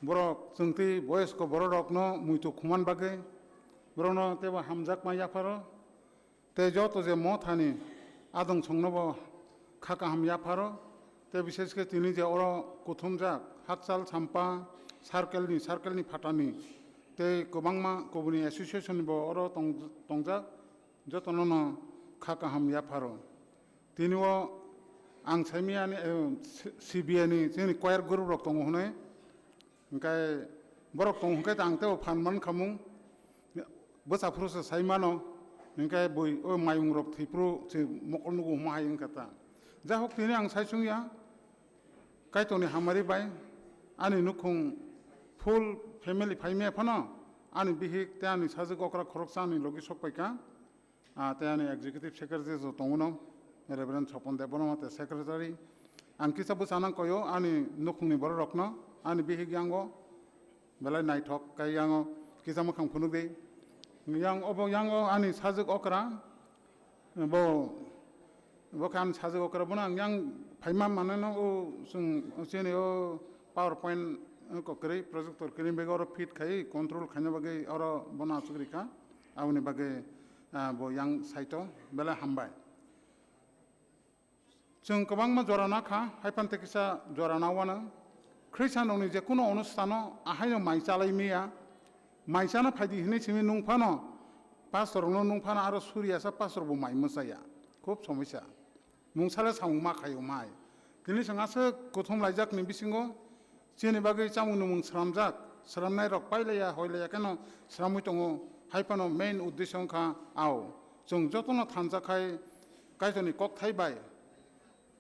borok chwngtwi boyosko bororokno muitu khuman bagwi borokno teibo hamjakma yapharo. Tei joto je mothani adong songnobo kha kaham yapharo, tei bishesh khe tini je oro kuthumjak Hakchal Champa circle ni, circle ni phatani tei kwbangma kubuni association bo oro tong-, tongjak, jotono no kha kaham yapharo. Tini o ang saimiyani, eh, C-, C B A ni chini choir group rok tongo hwnwi, Hingke borok tong hingke ang tebo phan man khamung, bwsa phuru se sai mano, hingke bui o mayung rok thwi phuru se mokol nugo huma hai wngkha ta. Jahok tini ang sai sung ya, Kaitorni hamari bai ani nukhung full family phai maya phano ani bihik tei ani sajwk okra khoroksa ani logi sok pai kha. Ah, tei ani executive secretary jo tongo no, Reverend Sopon Debbarma tei secretary. Ang kisa bwsa nang koyo ani nukhungni borok rokno, ani bihik yango belai naithok kai yango kisa mwkhang phunuk di. Yang obo yango ani sajwk okra, bo, bo khe ani sajwk okra, bono ang yang phaima manwi no o chwng chini o PowerPoint kok kwrwi projector kwrwi bagwi oro fit khai control khaina bagwi oro bono achuk rikha. Aboni bagwi, ah, bo yang saito belai hambai. Chwng kwbangma jora nakha, hai phano tei kisa jora nawano. Khristianrokni je kuno onustano ahaino mai chalai maya, mai chana phaidi hinwi simi nung phano, pastorrokno nung phano aro suri asa pastor bo mai mwchaya. Khub somosya. Mungsale samung ma khaio mai. Tini chwng aswk kuthum laijakni bisingo chini bagwi chamung nwmung sramjak, sramnairok pailaiya hoilaiya kheno sramwi tongo, hai phano main uddesyo wngkha ao. Chwng jotono thansa khai Kaitorni kokthai bai,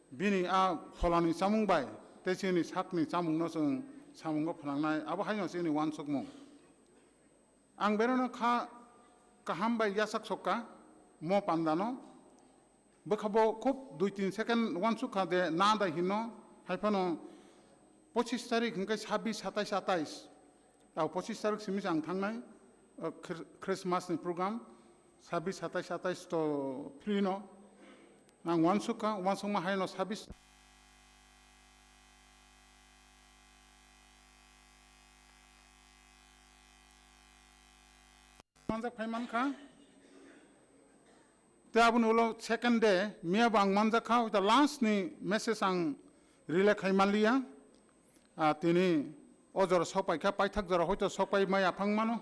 bini a pholani chamung bai tei chini sakni chamungno chwng samungo phnangnai, abo haino chini uansukmung. Ang berano kha kaham bai yachak sokka mo pandano. Bwkha bo khub dui tin second uansuk kha de na dai hinno, hai phano pochis tarik hwnkhe sabis satais satais. Tao pochis tarik simi se ang thangnai, o, Khir-, Christmas ni program, sabis satais satais to free no. Ang uansuk kha, uansukma hai no sabis. Manjak phai man kha. Te aboni ulo second day, miya bo ang manjak kha, hoi ta last ni message ang relay khai man liya. Ah, tini o jora sok pai kha, paithak jora hoito sok pai maya phang mano.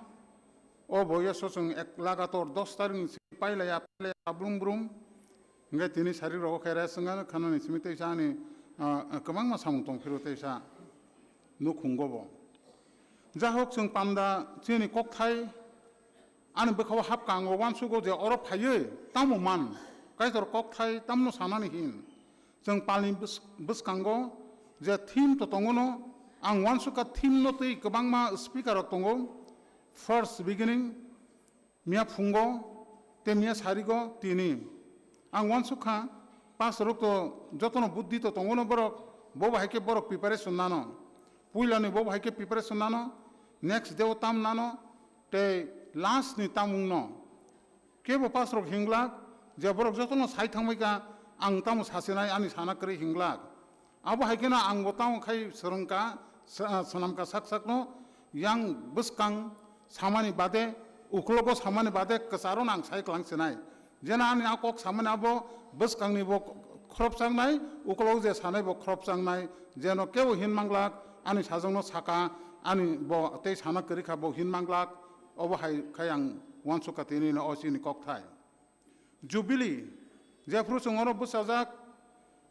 O bo yaso chwng ek lagator dos tarik ni simi pailaiya, pailaiya, brum brum. Hingke tini sarik rogo khe rest wngya khanani simi teisa ani, ah, kwbangma samung tong phiro teisa nukhungo bo. Jahok chwng panda chini kokthai ani bwkhao hapka ang uansugo je oro phaiwi tamo man, Kaitor kokthai tamno sanani hin. Chwng palni bws-, bwskango je theme to tongono, ang uansukha theme no twi kwbangma speaker rok tongo. First beginning, miya phungo, tei miya sarigo tini. Ang uansukha, pastor rok to jotono buddhi to tongono borok, bo bahai khe borok preparation nano. Puilani bo bahai khe preparation nano, next day o tam nano, tei last ni tamung no. Kebo pastor rok hinglak, je borok jotono sai thangbai kha, ang tamo sasinai ani sana kwrwi hinglak. Abo hai kheno ang bo tamo khai swrwngkha, sa-, swnamkha sak sakno, yang bwskang samani bade, uklogo samani bade kwcharo no ang sai klang sinai. Jeno ani a kok samani abo bwskangni bo khorop changnai, uklogo je sanai bo khorop changnai, jeno kebo hin manglak, ani sajwkno saka, ani bo tei sana kwrwi kha bo hin manglak, obo hai khai ang uansukha tini no o chini kokthai. Jubilee, jephru chwng oro bwchajak,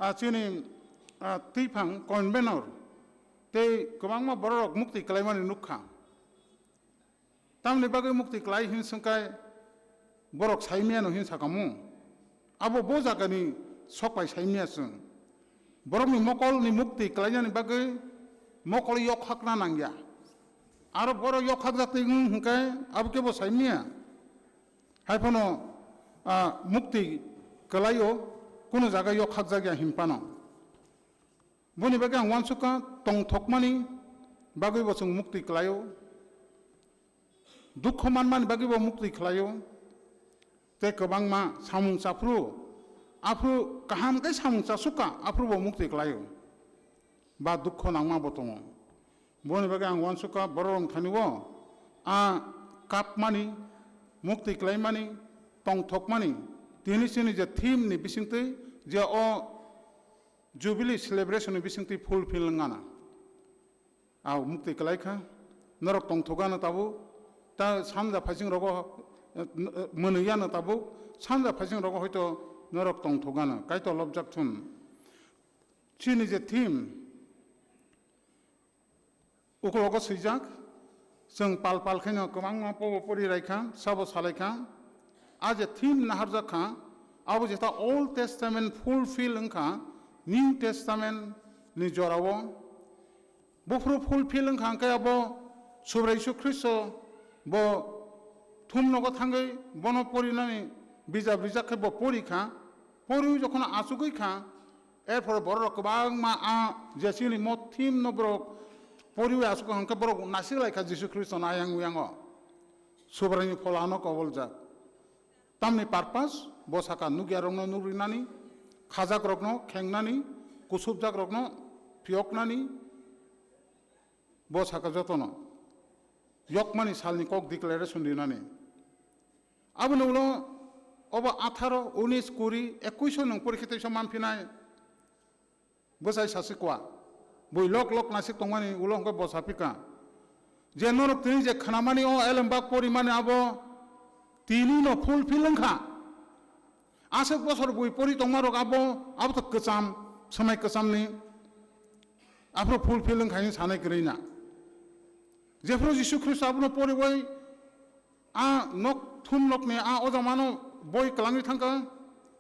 ah, chini, ah, twiphang convener tei kwbangma bororok mukti kwlaimani nukha. Tamni bagwi mukti kwlai hin swngkhai borok saimiyano hin sakamu. Abo bo jagani sokpai saimiya chwng. Borokni mokolni mukti kwlainani bagwi mokol yokhakna nangya. Aro borok yokhakjak twi wng hwnkhe abo kebo saimiya. Hai phano, ah, mukti kwlaio, kunu jaga yokhakjakya hinphano. Boni bagwi ang uansukha tongthokmani bagwibo chwng mukti kwlaio, dukho manmani bagwibo mukti kwlaio, tei kwbangma samung chaphru, aphru kaham khe samung chasukha, aphrubo mukti kwlaio, ba dukho nangmabo tongo. Boni bagwi ang uansukha bororok thani o a kapmani, mukti kwlaimani, tongthokmani, tini chini je theme ni bisingtwi je o Jubilee celebration ni bisingtwi fulfill wngana. Ang mukti kwlai kha, norok tongthok ano tabuk, ta sanja phaising rogo, eh, mwnwi ano tabuk, sanja phaising rogo hoito norok tongthok ano, Kaitor lobjak thun. Chini je theme, Ukologo swijak, chwng pal pal khaino kwbangma pobo pori rai kha, sabo salai kha. A je theme naharjak kha, abo jeta Old Testament fulfill wng kha New Testament ni jorao. Buphuru fulfill wng kha hwnkhe abo Subrai Jisu Khristo bo thumnogo thangwi bono porinani bijap rijak khe bo pori kha. Poriwi jokhon achugwi kha, Erpore borok kwbangma a je chini mo theme no borok poriwi aswk hwnkhe borok naisik lai kha Jisu Khristo no ayang uyango. Subraini phola ano koboljak. Tamni purpose bo saka nukya rokno nukrinani, khajak rokno khengnani, kusubjak rokno phiyoknani, bo saka jotono yokmani salni kok declaration rinani. Aboni ulo obo atharo, unis, kuri, ekkuiso nwng porikhe teisa manphinai. Bwsai sasi kwa. Bui lok lok nasik tongmani ulo hwnkhe bo sapikha. Je norok tini je khnamani o elembak porimani abo tini no fulfill wngkha. Aswk bosor bui pori tongmarok abo, abo to kwcham, swmai kwchamni Aphuru fulfill wngkha hinwi sanai kwrwi na. Jephuru Jisu Khristo abono poribai a nok thum nokni a ojamano boi kwlangwi thangkha.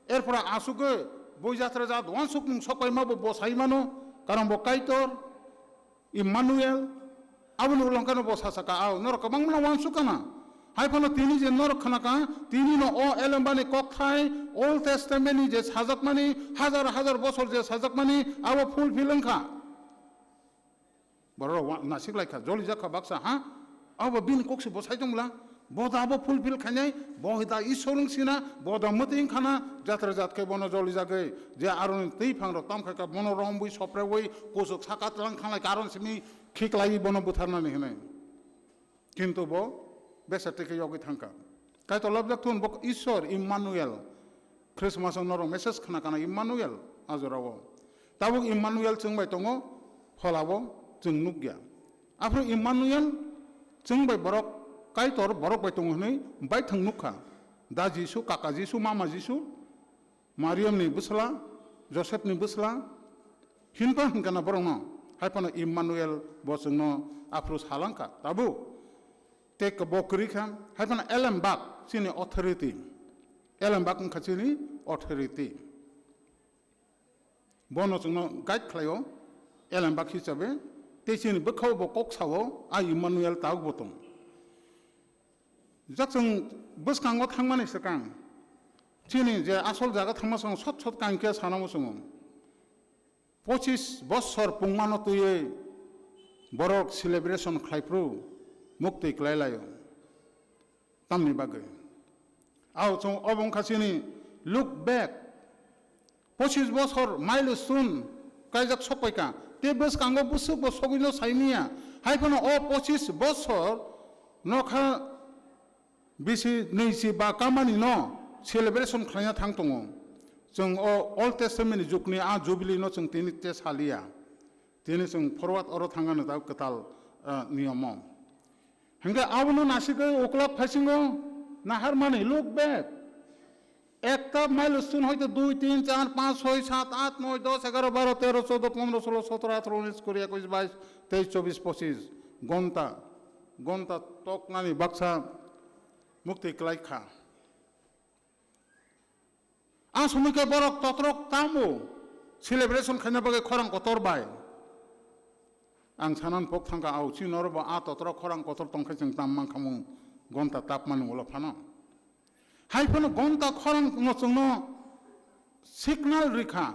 Erpore asugwi boi jatra jat wansukmung sokpaima bo bosai mano, karon bo Kaitor, Immanuel, aboni ulo hwnkhe no bo sasaka, ao norok kwbangma wansukana. Hai phano tini je norok khnaka, tini no o Elembani kokthai, Old Testament ni je sajakmani, hajar hajar bosor je sajakmani, abo fulfill wngkha. Borok wa-, nasik lai kha, joli jak kha baksa, ha? Abo bini kok se bo sai tong bwla? Bo da abo fulfill khainai, bo da Isor wng sina, bo da mwtwi wng khana, jatra jat khe bono joli jagwi, je aroni twi phang rok tam khai kha, bono romwi soprewi, kusuk saka tlang thang lai kha, aron simi khiklai bono butharnani hinwi. Kintu bo besa teke yogwi thangkha. Kaitor labjak thun bo Isor Immanuel. Christmas o norok message khna kana Immanuel a jorao. Tabuk Immanuel chwng bai tongo, pholabo chwng nukya. Aphuru Immanuel chwng bai borok Kaitor borok bai tongo hwnwi baithang nukha. Da Jisu, kaka Jisu, mama Jisu, Mariam ni bwsla, Joseph ni bwsla, hinpa hwnkha na borokno, hai phano Immanuel bo chwngno aphuru salangkha. Tabuk tei bo kwrwi kha, hai phano Elembak chini authority. Elembak wngkha chini authority. Bono chwngno guide khlaio, Elembak hisabe, tei chini bwkhao bo kok sao, a Immanuel tabuk bo tong. Jak chwng bwskango thangmani swkang, chini je asol jaga thangma swkang sot sot kankhe sana muchungo. Pochis bossor pungmano twiwi borok celebration khlai phuru muktwi klai laio. Tamni bagwi? Ao chwng obo wngkha chini look back. Pochis bossor milestone kaijak sokpaikha. Tei bwskango bwswkbo sogwino saimanya. Hai phano o pochis bossor nokha bisi nwichi ba kamani no celebration khlaina thang tongo. Chwng o Old Testament ni jugni a Jubilee no chwng tini te saliya. Tini chwng forward oro thangano ta kwtal, ah, niyomo. Hingke abono nasigwi uklok phaisingo naharmani look back. Ekta milestone hoito dui, tin, char, panch, soi, sat, at, noi, dos, egaro, baro, tero, choudo, pondro, solo, sotoro, atharo, unis, kuri, ekush, bais, teis, chobis, pochis. Gonta, gonta toknani baksa mukti kwlai kha. A somoi khe borok totrok tamo celebration khaina bagwi khorang kotor bai. Ang sanan pok thangkha, au chini oro bo a totrok khorang kotor tongkhe chwng tam mankhamung gonta tapmani ulo phano. Hai phano gonta khorang no chwngno signal rikha,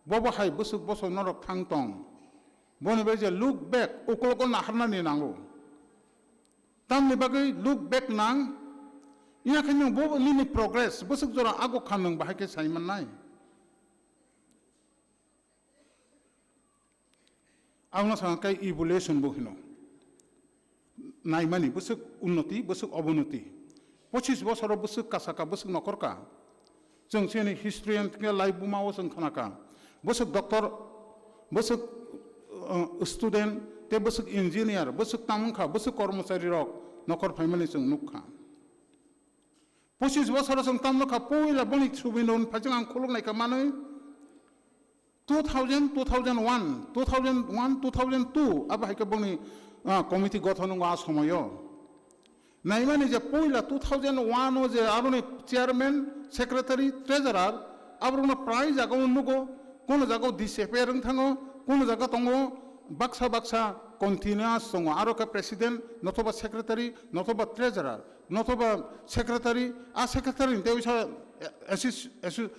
bobo hai bwswk bosor norok thang tong. Boni bai je look back, ukologo naharnani nango. Tamni bagwi look back nang, ina khe nwng bo nini progress, bwswk jora ago kha nwng bahai khe sai mannai. Ang no sakha khe evolution bo hino. Naimani bwswk unnoti, bwswk obonoti. Pochis bosoro bwswk kasaka, bwswk nokorka. Chwng chini historian thwngya lai buma o chwng khnaka. Bwswk doctor, bwswk, uh, student, tei bwswk engineer, bwswk tamo wngkha, bwswk kormochari rok nokor phaimani chwng nukha. Pochis bosoro chwng tamo nukha, puila boni subini hwn phaijak ang khuluk naikha manwi. Two thousand, two thousand one, two thousand one, two thousand two, abo hai khe boni, ah, committee gothon wngo a somoyo. Naimani je puila two thousand one o je aroni chairman, secretary, treasurer, aborokno prai jagao nugo, kono jagao disappear wng thango, kono jaga tongo, baksa baksa continuous tongo, aro khe president, nothoba secretary, nothoba treasurer, nothoba secretary, a secretary ni tei wisa, eh, assist-, assi-,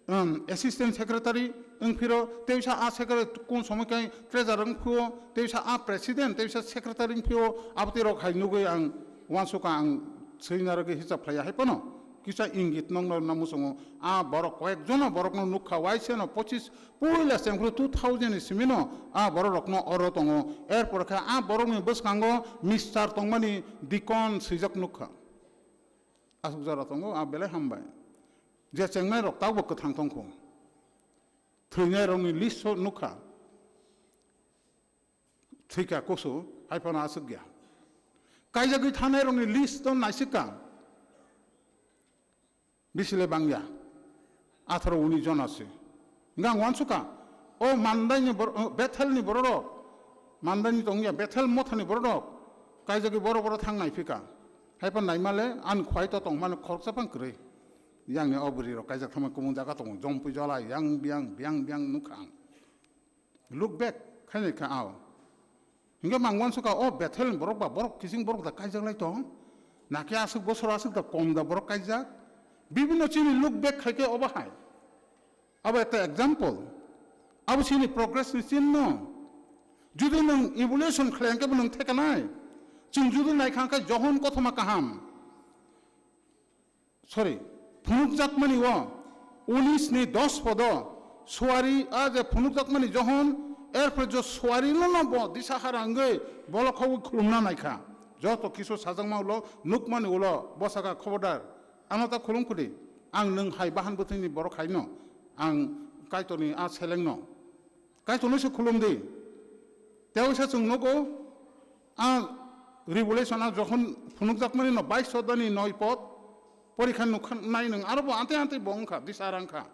um, assistant secretary wng phiro, tei wisa a secretary kun somoi kai treasurer wng phio, tei wisa a president, tei wisa secretary wng phio, abo tei rok hai nugui ang uansukha ang swi narwgwi hisab khlaiya hai phano kisa ingit nokno na muchungo. A borok koyek jono borokno nukha, waisa no pochis puila chengphru two thousand ni simi no a borok rokno oro tongo. Erpor khe a borokni bwskango Mister tongmani Deacon swijak nukha. Aswk jora tongo, a belai hambai. Je chengnai rok tabuk kwthang tongkho. Thwinai rokni list o nukha. Thwikha kusu, hai phano aswk ya. Kaijagwi thanai rokni list o naisika. Bisile bangya. Atharo unis jona se. Hingke ang uansukha. O Mandaini bor-, o Bethelni bororok, Mandaini tongya Bethel mothani bororok, kaijagwi boro boro thang naiphika. Haiphano naimale ani khwai to tongmani khoroksa phang kwrwi. Yangni o bwrwirok kaijak thangma kubun jaga tongo, jompui jola, yang biyang, biyang biyang nukha ang. Look back khainai kha ao. Hingke mang uansukha, o Bethel ni borok ba borok kiching borok da kaijak lai tong. Nake aswk bosor aswk da kom da borok kaijak. Bibinno chini look back khaikhe obo hai. Abo ekta example. Abo chini progress ni chinno. Judi nwng evaluation khlai hwnkhe bo nwng thekanai. Chwng judi naikha hwnkhe Johon kothoma kaham. Sorry, phunukjakmani o unis ni dos podo suari a je phunukjakmani Johon, erpore jo suari no no bo disa hara wngwi bolok khogwi khulumna naikha. Joto kisu sajakma ulo nukmani ulo bosaka khobordar. Ano ta khulum khudi. Ang nwng hai bahan bwthwini borok hai no. Ang Kaitorni a seleng no. Kaitorno se khulum di. Tei waisa chwng nugo, a Revelation a jokhon phunukjakmani no bais chodani noi pod, porikha nukha nai nwng aro bo ante ante bo wngkha, disar wngkha.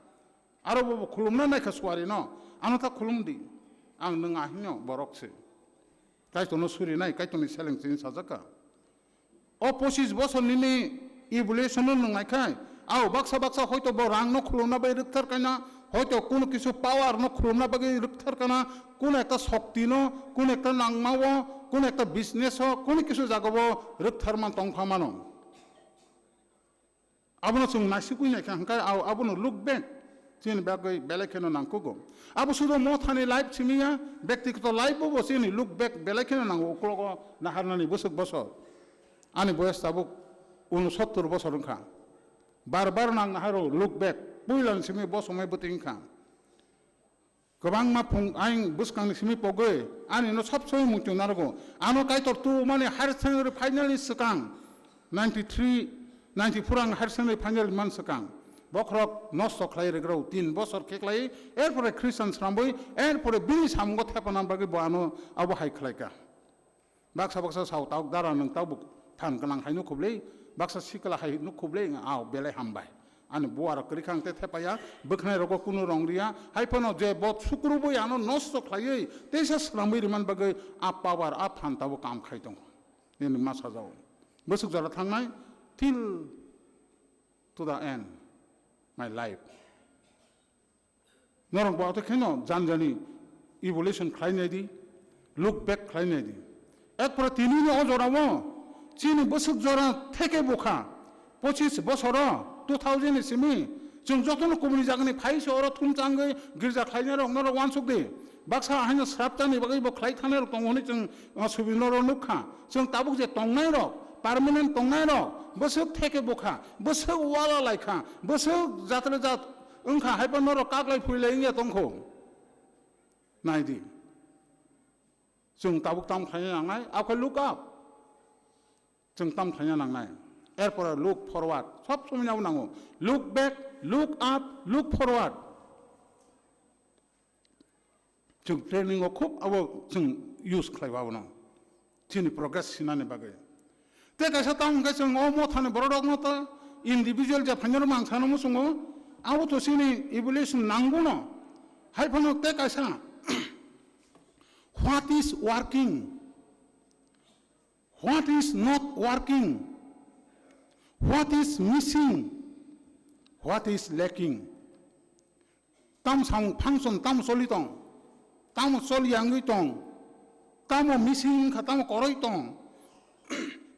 Aro bo, bo khulumna naikha suari no, ano ta khulum di. Ang nwng ahino borok se. Kaitorno surinai, Kaitorni seleng chini sajaka. O pochis bosor nini evaluation no nung naikhai, ao baksa baksa hoito bo rang no khulumna bai rwkthar kaina, hoito kuno kisu power no khulumna bagwi rwkthar kana, kuno ekta shokti no, kuno ekta nangma o, kuno ekta business o, kuno kisu jaga o rwkthar man tongkha mano. Abono chwng naisigwi naikha hwnkhe, ao abono look back chini bagwi belai kheno nangkugo. Abo sudo mothani life simi ya, bektigoto life bo bo chini look back belai kheno nango, uklogo naharnani bwswk bosor. Ani boyes tabuk unosottor bosor wngkha. Bar bar nang naharo look back, puilani simi bo somoi bwtwi wngkha. Kwbangma phung ayang bwskangni simi pogwi ani no sab somoi muitu narwgo. Ano Kaitor tubumani higher secondary final ni swkang ninety three, ninety four ang higher secondary final man swkang. Bokhorok nosto khlai rwgrao tin bosor khe khlai, erpore Christian srambwi, erpore bini samungo thepana bagwi bo ano abo hai khlaika. Baksa baksa sao, "Tabuk dara nwng tabuk phan gwnang hai nukhublei, baksa sikla hai nukhublei, wng ao belai hambai. Ani buarok kwrwi kha ang tei thepaya, bwkhnai rogo kunu rong riya, hai phano je bo sukrubui ano nosto khlaiwi teisa swnamwi rwmani bagwi a power, a phan tabuk kam khai tongo." Nini ma sajao. Bwswk jora thangnai till to the end my life. Norok bo tei kheno janjani evaluation khlai nai di, look back khlai nai di. Ekpore tini ni o jora o chini bwswk jora theke bukha, pochis bosoro, two thousand ni simi, chwng jotono kubuni jagani phai se oro thum changwi girja khlainai rok norok uansuk di. Baksa haino sraptani bagwi bo khlai thangnai rok tongo hwnwi chwng, uh, subi norok nukha. Chwng tabuk je tongnai rok, permanent tongnai rok, bwswk theke bukha, bwswk wala laikha, bwswk jatre jat wngkha, hai phano norok kaklai phuilai wngya tongkho. Nai di. Chwng tabuk tam khlaina nangnai, akhe look up. Chwng tam khlaina nangnai. Erpore look forward. Sob somoi abo nango. Look back, look up, look forward. Chwng training o khub abo chwng use khlai o abono. Chini progress sinani bagwi. Tei kaisa tamo hwnkhe chwng o mothani borok rokno ta individual je phainai rok mang sana muchungo, abo to chini evaluation nango no. Hai phano tei kaisa, what is working? What is not working? What is missing? What is lacking? Tam samung function tam choli tong, tamo choli yangwi tong, tamo missing wngkha, tamo koroi tong,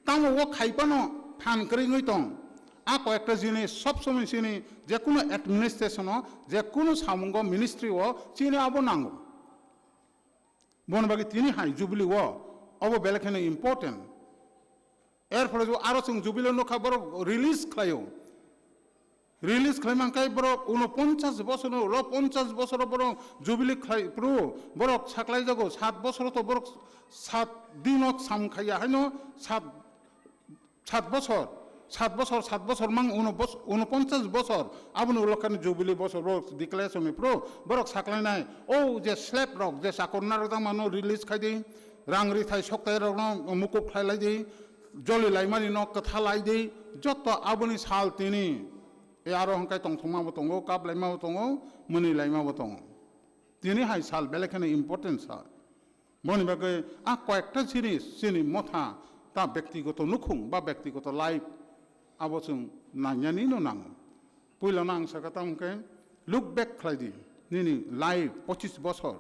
tamo o khai phano phan kwrwi wngwi tong. A koyekta jinis sob somoi chini jekunu administration o, jekunu samungo, ministry o chini abo nango. Bono bagwi tini hai jubilee o obo belai kheno important. Erphore jo aro chwng jubilee nukha borok release khlaio. Release khlai mankhe borok unoponchas bosor ulo ponchas bosoro borok jubilee khlai phuru borok saklai jago sat bosoro to borok sat dino sam khaiya haino sat sat bosor, sat bosor, sat bosor mang uno bos-, unoponchas bosor, aboni ulo khe jubilee bosor borok declaration ni phuru borok saklainai, o je slave rok, je chakor narwkjakma no release khai di, rang rithai soktai rok no mukup khlai lai di, joli laimani no kwtha lai di, joto aboni sal tini. E aro hwnkhai tongthokma bo tongo, kap laima bo tongo, mwnwi laima bo tongo. Tini hai sal belai kheno important sal. Boni bagwi a koyekta jinis chini motha ta bektigoto nukhung ba bektigoto life abo chwng nainani no nango. Puilano ang sakha tamo khe look back khlai di nini life pochis bosor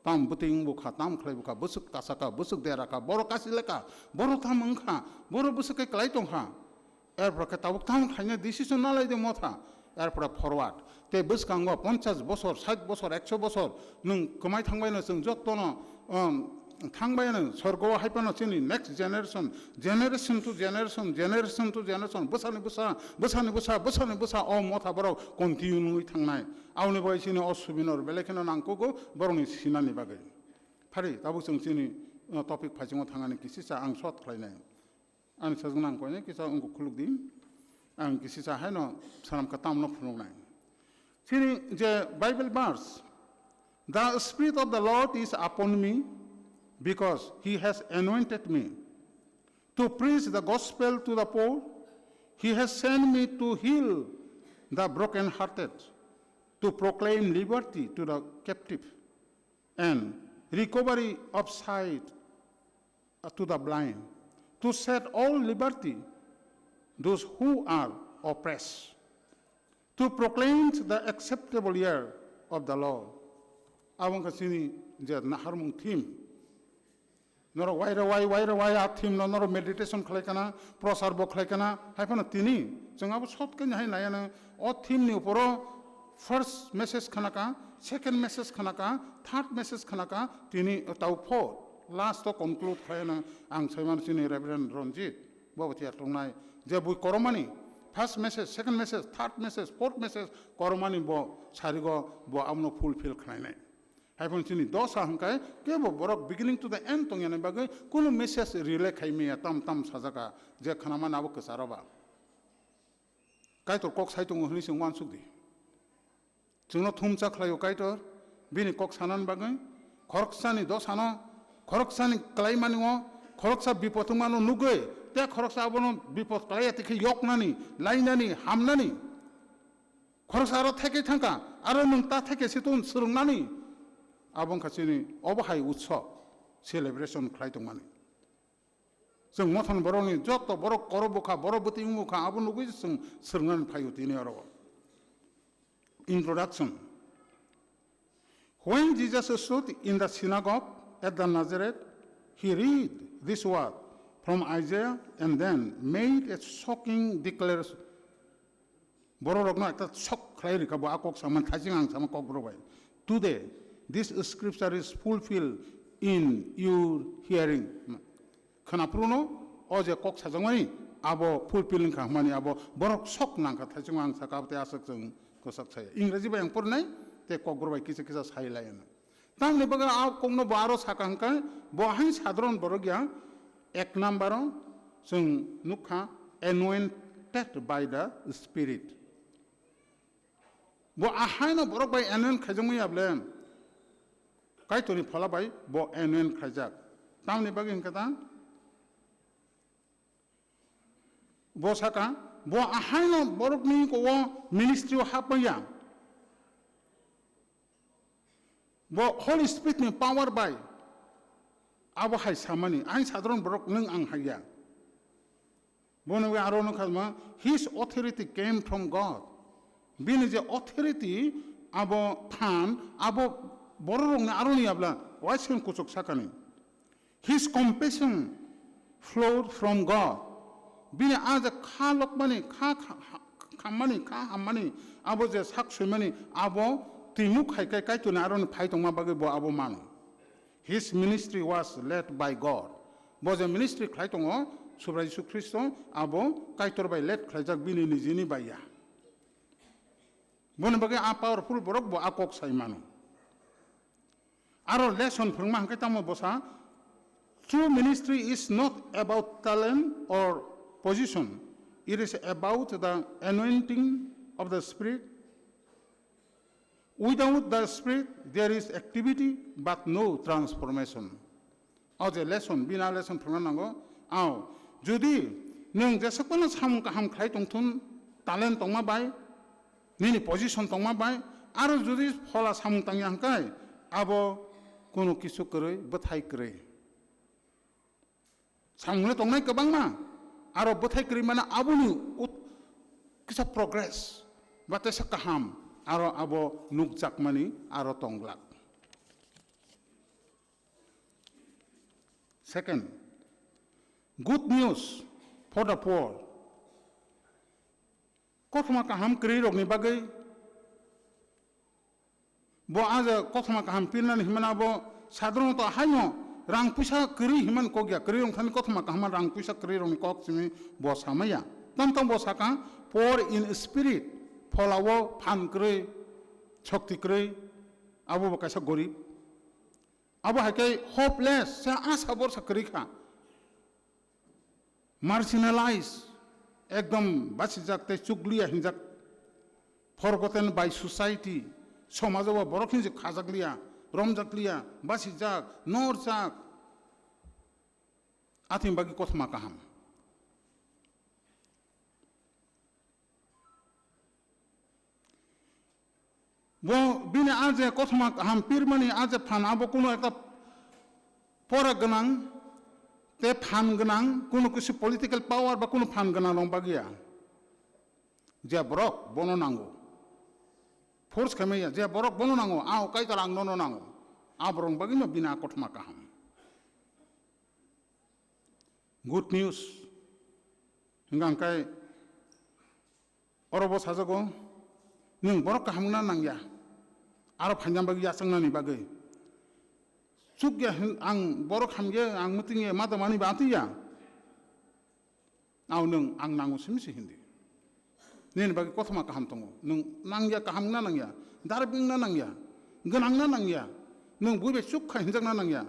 tam bwtwi wngbo kha, tam khlai bo kha, bwswk kasa kha, bwswk dera kha, borok kasi lekha, borok tam wng kha, borok bwswk khe klai tong kha. Erpore khe tabuk tamo khlaina decision nalai de motha. Erpore forward. Tei bwskango ponchas bosor, sait bosor, ekso bosor nwng kwmai thangbaino chwng jottono, um, thangbaino sorgo hai phano chini next generation, generation to generation, generation to generation, bwsani bwsa, bwsani bwsa, bwsani bwsa o motha borok continue wngwi thangnai. Aboni bagwi chini o souvenir belai kheno nangkugo borokni sinani bagwi. Phari tabuk chwng chini, uh, topic phaichungo thangani kisisa ang short khlainai. Ani sajwkno ang koinai kisa wngkuk khuluk di. Ang kisisa haino sanam kwtamno phunuknai. Chini je Bible verse, "The Spirit of the Lord is upon me, because he has anointed me to preach the gospel to the poor. He has sent me to heal the brokenhearted, to proclaim liberty to the captive, and recovery of sight to the blind, to set all liberty those who are oppressed, to proclaim the acceptable year of the Lord." Abo wngkha chini je naharmung theme. Norok waira wai, waira wai a theme no norok meditation khlai kana, prosar bo khlai kana, hai phano tini chwng abo short khe hai nai ano o theme ni uporo first message khana ka, second message khana ka, third message khana ka, tini tau four last o conclude khlai ano ang sai mano chini Reverend Ranjit bo bo tiya tongnai je bui koromani first message, second message, third message, fourth message koromani bo sarigo bo amno fulfill khlai nai. Hai phano chini dosa hwnkhe kebo borok beginning to the end tongya ni bagwi kunu message relay khai maya tam tam sajaka je khana mani abo kwcharo ba. Kaitor kok sai tongo hwnwi chwng uansuk di. Chwngno thumcha khlaio Kaitor bini kok sanani bagwi. Khoroksani dosano, khoroksani kwlaimanio, khoroksa bipot wngmano nugwi, tei khoroksa abono bipot kwlaiya tikhe yoknani, lainani, hamnani. Khoroksa aro theke thangkha, aro nwng ta theke se tun swrwngnani. Abo wngkha chini obo hai utsob celebration khlai tongmani. Chwng mothon borokni joto borok koro bwkha, borok bwtwi wngkha, abo nugwi chwng swrwngnani phaio tini oro. Introduction. When Jesus stood in the synagogue at the Nazareth, he read this word from Isaiah and then made a shocking declaration. Bororokno ekta shock khlai rikha bo a kok sama, thaising ang sama kok borok bai. "Today, this scripture is fulfilled in your hearing." Khwnaphuruno o je kok sajakmani abo fulfill wngkha hwnmani abo borok shock nangkha, thaising ang saka abo tei aswk chwng kwchak saya. Ingreji bai ang purnai tei kokborok bai kisa kisa sai lai ano. Tamni bagwi a kokno bo aro saka hwnkhe bo hain sadharon borok ya, ek number o chwng nukha anointed by the Spirit. Bo ahaino borok bai anoint khaijakmani ya ble Kaitorni phola bai bo anoint khaijak. Tamni bagwi hwnkhe ta bo saka bo ahaino borokni kowo ministry o hapmaya. Bo Holy Spirit ni power bai abo hai samani, ang sadharon borok nwng ang haiya. Bono wi aro no khalma, his authority came from God. Bini je authority abo phan, abo bororokni aroni abla waising kuchuk sakani. His compassion flowed from God. Bini a je kha lokmani, kha, kha, khammani, kha hammani, abo je sak soimani, abo twimu khai kai Kaitorni aroni phai tongma bagwi bo abo mano. His ministry was led by God. Bo je ministry khlai tongo, Subrai Jisu Khristo, abo Kaitor bai led khlaijak bini nijini bai ya. Boni bagwi a powerful borok bo a kok sai mano. Aro lesson phwrwngma hwnkhe tamo bwsa, true ministry is not about talent or position. It is about the anointing of the Spirit. Without the Spirit, there is activity but no transformation. O je lesson, bini a lesson phwrwngna nango. Ao, jodi nwng jeswk phano samung kaham khlai tongthun, talent tongma bai, nini position tongma bai, aro jodi phola samung tangya hwnkhe, Abo kunu kisu kwrwi, bwthai kwrwi. Samungni tongnai kwbangma, aro bwthai kwrwi mano aboni ut-, kisa progress, ba teisa kaham, aro abo nukjakmani aro tonglak. Second, good news for the poor. Kothoma kaham kwrwi rokni bagwi bo aja kothoma kaham pirnani himana bo sadronoto haino rang puisa kwrwi himan kok ya, kwrwi rok thani kothoma kaham rang puisa kwrwi rokni kok simi bo samaya. Tam tam bo saka poor in spirit, phola o phan kwrwi, shokti kwrwi, abo bo kaisa gorib. Abo hai khe hopeless, se asa borsa kwrwi kha. Marginalized, ekdom basijak tei chukliya hinjak, forgotten by society, somajo bo borok hinjak khajakliya, romjakliya, basijak, norjak, athing bagwi kothoma kaham. Bo bini a je kothoma kaham pirmani a je phan abo kuno ekta pora gwnang tei phan gwnang, kuno kisi political power ba kuno phan gwnang rok bagwi ya. Je borok bono nango. Force khaimaya, je borok bono nango, a o Kaitor ang nono nango. A borok bagwi no bini a kothoma kaham. Good news. Hingkha hingkhe oro bo sajago, nwng borok kaham wngna nangya, aro phaina bagwi yachaknani bagwi. Chukya hin-, ang borok hamya, ang mwtwngya, ma tongmani ba atwiya. Ang nwng ang nango simi se hindi. Nini bagwi kothoma kaham tongo. Nwng nangya, kaham wngna nangya, darbi wngna nangya, gwnang na nangya, nwng bui bai chuk kha hinjakna nangya.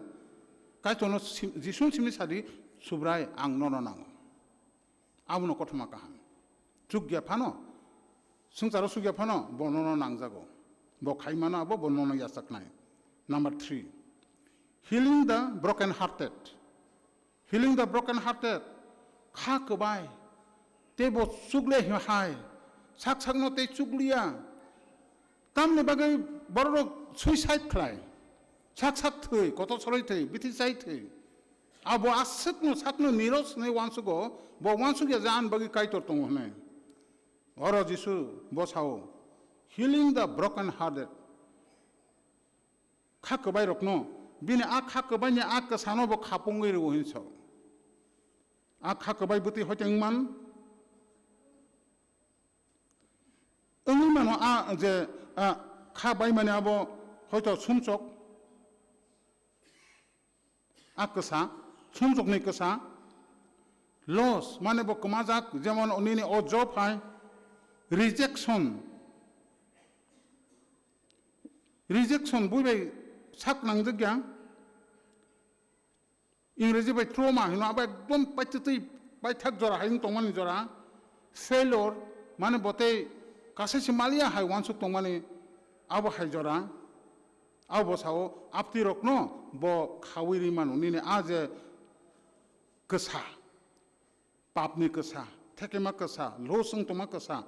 Kaitorno sim-, Jisuni simi sadi, Subrai, ang nono nango. Abono kothoma kaham. Chukya phano, swngcharo chukya phano, bo nono nangjago. Bo khai mano abo, bo nono yachaknai. Number three, healing the broken hearted. Healing the broken hearted, kha kwbai, tei bo chukle hai, sak sakno tei chukliya. Tamni bagwi bororok suicide khlai, sak sak thwi, kotor soroi thwi, bithi chai thwi. Abo aswkno sakno niros hwnwi uansugo, bo uansukya je ani bagwi Kaitor tongo hwnwi. Oro Jisu bo sao, healing the broken hearted. Kha kwbai rokno, bini a kha kwbaini a kwsano bo khapungwi rwo hinwi sao. A kha kwbai bwtwi hoite wngman, wngwi mano a je, a, kha baimani abo hoito sumsok, a kwsa, sumsokni kwsa, loss, mane bo kwmajak, jemon nini o job hai, rejection, rejection bui bai sak nangjak ya, Ingreji bai trauma hino, abo ekdom paitwtwi paithak jora hai wng tongmani jora, failure, mane bo tei kasaisa maliya hai uansuk tongmani, abo hai jora, abo bo sao, aptwi rokno bo khaui ri mano, nini a je kwsa. Papni kwsa, thekema kwsa, loss wng tongma kwsa,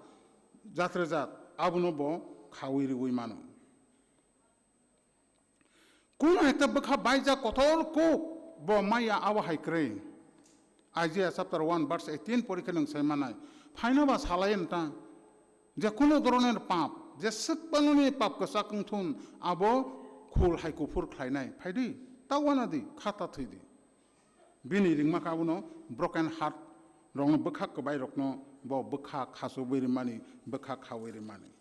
jatrejat, abono bo khaui riui mano. Kuno ekta bwkha baijak kotor kuk bo maya abo hai kwrwi. Isaiah chapter one verse eighteen porikhe nwng sai manai. Phaino ba salai nta, je kuno dhoroner pap, je swk banoni pap kwchak wngthun, abo khul hai kuphur khlainai. Phaidi, ta uanadi, kha ta thwidi. Bini ringma kha abono broken heart rokno, bwkha kwbai rokno bo bwkha khasugwi rimani, bwkha khaui rimani.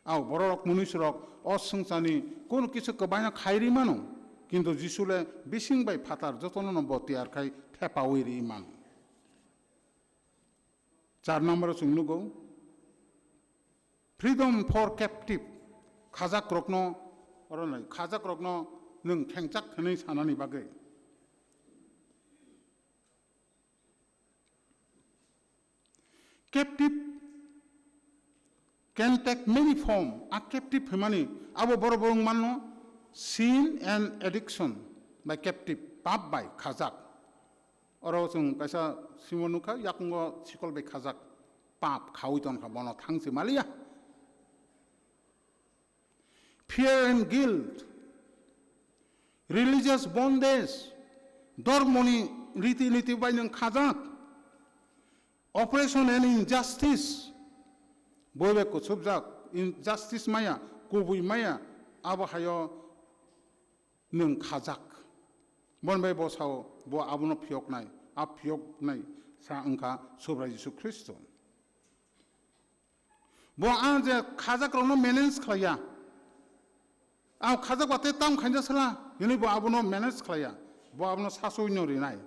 Ao bororok, munuisurok o swngcharni kunu kisu kwbaino khai ri mano, kintu Jisu le bising bai phatar jotono no bo tiyar khai thepaui ri mano. Char number o chwng nugo, freedom for captive, khajak rokno, oro nai, khajak rokno nwng khengjak hwnwi sanani bagwi. Captive can take many form. A captive hwnmani abo borok borok manno sin and addiction by captive, pap bai khajak. Oro chwng kaisa simo nukha, yakungo sikol bai khajak, pap khaui tonkha, bono thangsi maliya. Fear and guilt. religious bondage, dormoni riti niti bai nwng khajak, oppression and injustice, boi bai kuchupjak, injustice maya, kubui maya, abo hayo nwng khajak. Bon bai bo sao, bo abono phiyoknai, a phiyoknai sa wngkha Subrai Jisu Khristo. Bo ang je khajak rokno manage khlaiya. Ang khajak ba tei tam khaina sala, hwnwi bo abono manage khlaiya. Bo abono sasoi no rinai.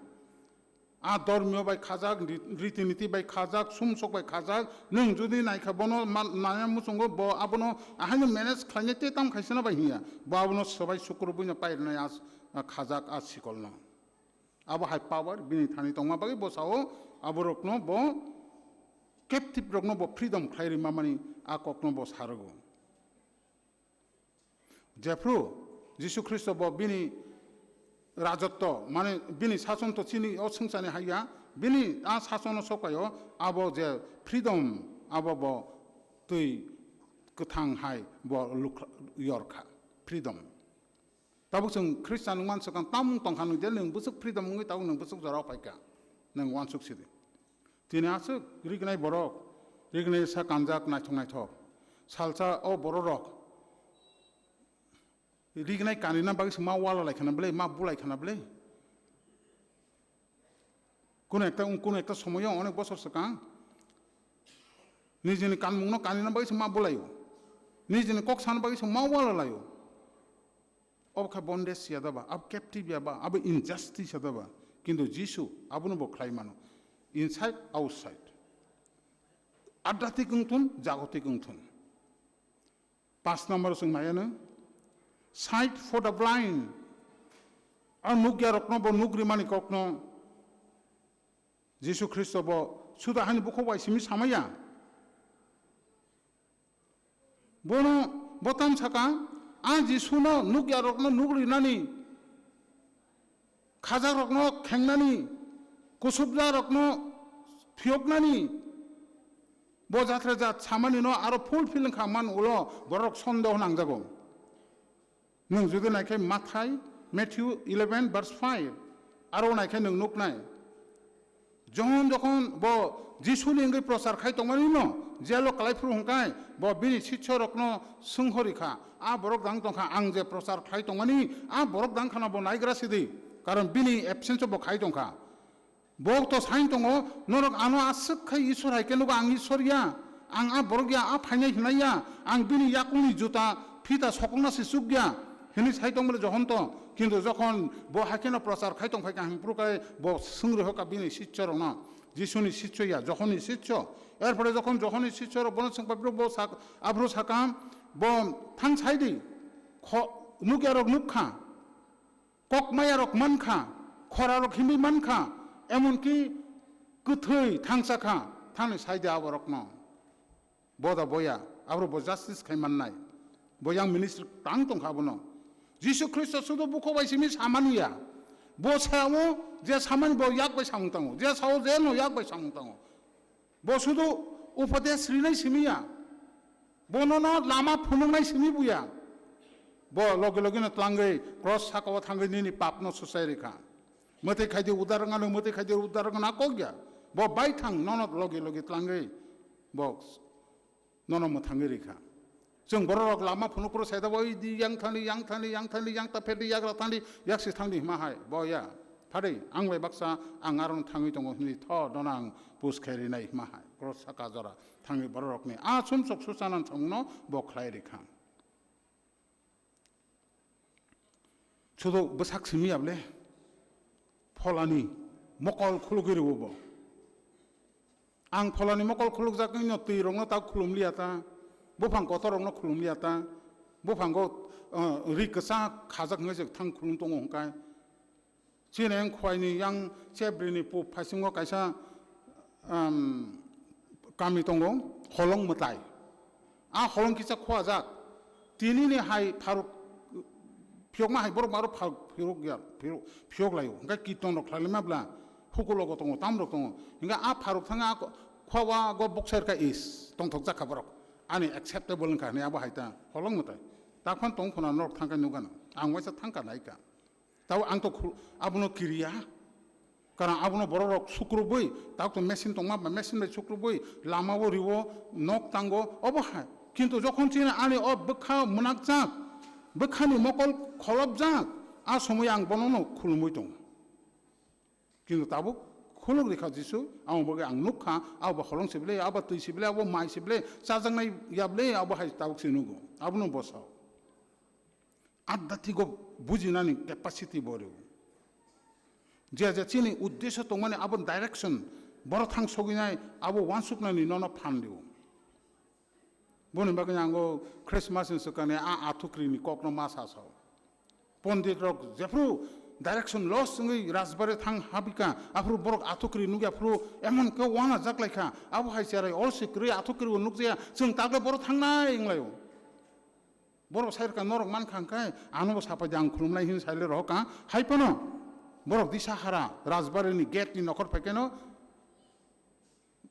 A dormio bai khajak, ri-, riti niti bai khajak, sumsok bai khajak, nwng jodi naikha bono ma-, naya muchungo bo abono ahaino manage khlainai tei tam khaisana bai hiya. Bo abono swbai sukru buino pai rinai a, a khajak a sikolno. Abo hai power bini thani tongma bagwi bo sao, aborokno bo captive rokno bo freedom khlai rima mani a kokno bo sarogo. Jephru Jisu Khristo bo bini rajotto, mane bini sasonto chini o swngchani haiya, bini a sasono sokayo abo je freedom abo bo twi kwthang hai bo lukha-, yorkha, freedom. Tabuk chwng Khristian wngman swkang tamung tongkha nwng je nwng bwswk freedom wngwi tabuk nwng bwswk jorao phaikha, nwng uansuk sidi. Tini aswk rignai borok, rignai sa kanjak naithok naithok. Salsa o bororok rignai kanina bagwi se ma wala lai khana bwle, ma bulai khana bwle. Kuno ekta, kuno ekta somoyo onek bosor swkang nijini kanmungno kanina bagwi se ma bulaio. Nijini kok sana bagwi se ma wala laio. Obo kha bondage ya da ba, abo captive ya ba, abo injustice ya da ba. Kintu Jisu abono bo khlai mano. Inside, outside. Adhatik wngthun, jagotik wngthun. Pas number chwng nai ano. Sight for the blind. A nukya rokno bo nukri mani kokno. Jisu Khristo bo suda hani bukhuk bai simi samaya. Bono bo tam saka, a Jisuno nukya rokno nukri nani, khajak rokno khengnani, kusubja rokno phiyoknani, bo jatra jat samani no aro fulfill wngkha man ulo borok sondeho nangjago. Nwng jodi naikhe Mathai, Matthew eleven verse five, aro naikhe nwng nuknai. Johon jokhon bo Jisuni wngwi prochar khai tongmani no jelo kalai phuru hwnkhe bo bini sitso rokno swnghori kha, "A borok dang tongkha ang je prochar khlai tongmani, a borok dang khana bo naigra sidi, karon bini absence o bo khai tongkha." Bo to sai tongo, "Norok ano aswk khai Isor hai khe nugo, ang Isor ya, ang a borok ya, a phainai hinai ya, ang bini yakungni juta phita sokokna se chuk ya," hinwi sai tong bole Johon to. Kintu jokhon bo hai kheno prochar khai tong phai kha, hwnphru khe bo swngri hoka bini sitso rokno, Jisuni sitso ya, Johonni sitso. Erpore jokhon Johonni sitso rok bono swng phai phuru bo sak-, aphuru sakha, "Bo thang sai di, kho-, nukya rok nuk kha." Kok maya rok man kha, khora rok himwi man kha, emonki kwthwi thangsa kha, thangni sai de aborokno. Boda boya, aboro bo justice khai mannai. Bo yang ministry tang tong kha abono. Jisu Khristo sudo bukhuk bai simi samani ya. Bo sao je samani bo yak bai samung tango, je sao je no yak bai samung tango. Bo sudu upadesh rinai simi ya. Bono no lama phunuknai simi buya. Bo logi logi no tlangwi cross saka o thangwi nini pap no suchai rikha. Mwtai khaidi udar wngano, mwtai khaidi udar wngano kok ya. Bo bai thang nono logi logi tlangwi bo nono mwthangwi rikha. Chwng borok rok lama phunuk phuru saida bo, "Oi di, yang thani, yang thani, yang thani, yang ta pherdi, yagra thani, yaksi thangdi," hima hai, bo ya. Phadi, ang bai baksa, ang aron thangwi tongo hinwi tho, dono ang push khe rinai hima hai. Cross saka jora thangwi borok rokni a sumsok suchana thangno bo khlai rikha. Sudo bwsak simi ya bole, pholani mokol khulugwi rwo bo. Ang pholani mokol khulukjak wngno twi rokno ta khulum liya ta, buphang kotor rokno khulum liya ta, buphango, uh, ri kwchak khajak wngwi se thang khulum tongo hwnkhai. Chini wng khwaini yang chebrini puk phaisingo kaisa, um, kami tongo, holong mwtai. A holong kisa khwajak. Tinini hai pharuk phiyokma hai borok aro pharuk phiyok ya, phiyok, phiyok laio. Hwnkhe kirton rok khlailai ma bla, hukulogo tongo, tam rok tongo. Hwnkhe a pharuk thangwi a khwa-, khwawa go bokser kha is, tongthok jak kha borok. Ani acceptable wngkha hwnwi abo hai ta holong mwtai. Takhon tong khuna norok thangkhe nukgano. Ang waisa thangkha naikha. Tabo ang to khul-, abono kiriya. Karon abono borok rok sukrubui, tabo to machine tongma ba machine bai sukrubui, lama o riwo, nok tango, obo hai. Kintu jokhon chini ani o bwkha mwnakjak, bwkhani mokol kholopjak, a somoi ang bonono khulumui tongo. Kintu tabuk khuluk rikha Jisu, abo bagwi ang nukha, abo holong sible, abo twi sible, abo mai sible, chajaknai yable, abo hai tabuk se nugo, abono bosao. Adhyatmiko bujinani capacity bo rw. Je je chini uddesyo tongmani abo direction, boro thang sogwinai abo uansuknani nono phan rw. Boni bagwi ang o Christmas ni swkangni a athukri ni kokno ma sa sao. Pondit rok jephru direction loss wngwi rajbari thang habika, aphuru borok athukri nukya phuru emon khe wana jak lai kha, abo hai cherai olsi kwrwi athukri bo nukjaya, chwng takle boro thangnai wnglaio. Borok sai rwkha norok mankha hwnkhe, ano bo sapai di ang khulumnai hin saile rohorkha, hai phano borok disa hara rajbari ni gate ni nokhor phaikeno,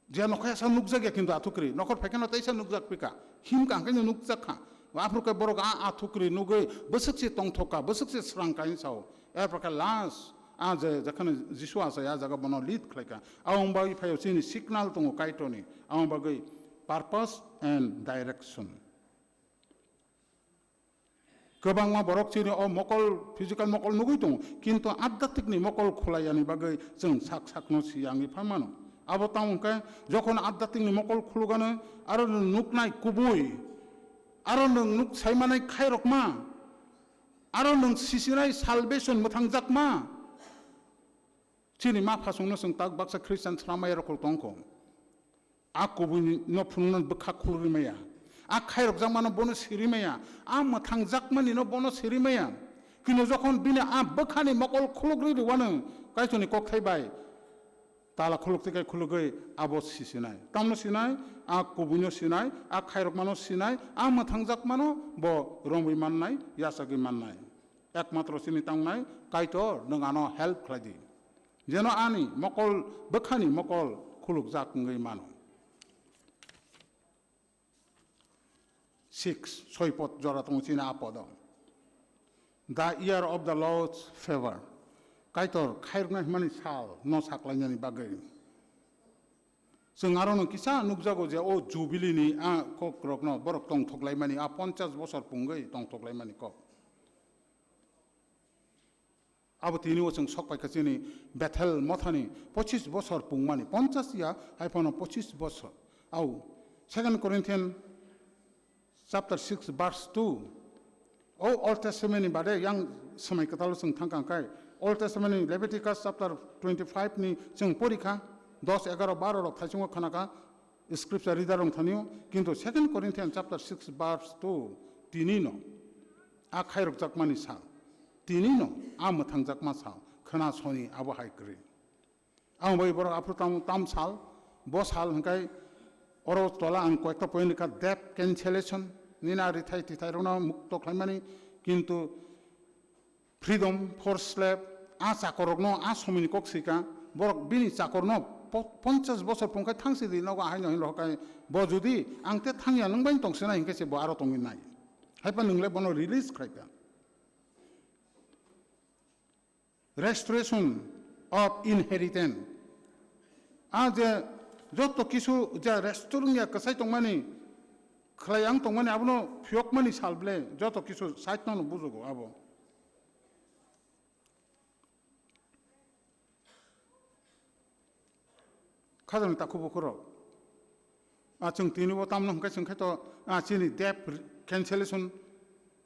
je nokhor asa nukjak ya, kintu athukri nokhor phaikeno teisa nukjak pika, himkha hwnkhe nukjak kha. Aphuru khe borok a athukri nugwi bwswk se tongthok kha, bwswk se srang kha hin sao. Erpor khe last a je jekhano Jisu achai, a jaga bono lead khlai kha. Aboni bagwi phaio chini signal tongo Kaitorni, aboni bagwi purpose and direction. Kwbangma borok chini o mokol, physical mokol nugwi tongo, kintu adhyatmikni mokol khulaiyani bagwi chwng sak sakno siyangwi pha mano. Abo tamo hwnkhe, jokhon adhyatmikni mokol khulugano, aro nwng nuknai kubui, aro nwng nuk saimanai khairokma, aro nwng sisinai salvation mwthangjakma, chini ma phasongno chwng tak baksa Christian swnamya rok tongkho. A kubui no phunuknani bwkha khulrwi maya. A khairokjakmano bono sirwi maya. A mwthangjakmani no bono sirwi maya. Kino jokhon bini a bwkhani mokol khulugri rwano Kaitorni kokthai bai tala khuluk twi kai khulugwi abo sisinai. Tamno sinai, a kubuino sinai, a khairokmano sinai, a mwthangjakmano bo romwi mannai, yachagwi mannai. Ekmatro chini tangnai Kaitor nwng ano help khlai di. Jeno ani mokol, bwkhani mokol khulukjak wngwi mano. Six, soi pod jora tongo chini a podo. The year of the Lord's favor. Kaitor khairoknai hwnmani sal no saklainani bagwi. Chwng aro no kisa nukjago je o Jubilee ni a kok rokno borok tongthok laimani, a ponchas bosor pungwi tongthok laimani kok. Abo tini o chwng sok paikha chini Bethel mothani pochis bosor pungmani, ponchas ya, hai phano pochis bosor. Au, Second Corinthian chapter six verse two. O Old Testament ni bade yang swmai kwtal chwng thangkha hwnkhe, Old Testament ni Leviticus chapter twenty-five ni chwng porikha, dos, egaro, baro rok thaichungo khanakha, scripture reader rok thani o, kintu Second Corinthians chapter six verse two, tini no a khairokjakmani sal, tini no a mwthangjakma sal, khna soni abo hai kwrwi. Ang bai borok aphuru tam, tam sal, bo sal hwnkhe oro tola ang koyekta point rikha, debt cancellation, nini a rithai tithai rokno mukto khlaimani, kintu freedom for slave, a chakorrokno a somoini kok sika, borok bini chakorno po-, ponchas bosor pungkhai thangsi di nogo ahaino hin rohorkha, bo judi ang te thangya nwng bai tongsinai hinkhe se bo aro tongwi nai. Haiphano nwng le bono release khlaikha. Restoration of inheritance. A je joto kisu je restore wngya kwchai tongmani, khlai ang tongmani abono phiyokmani sal ble joto kisu side no bujugo abo. Khajani takhuk bukhuk rok. A chwng tini bo tamno hwnkhe chwng khe to, a, chini debt cancellation,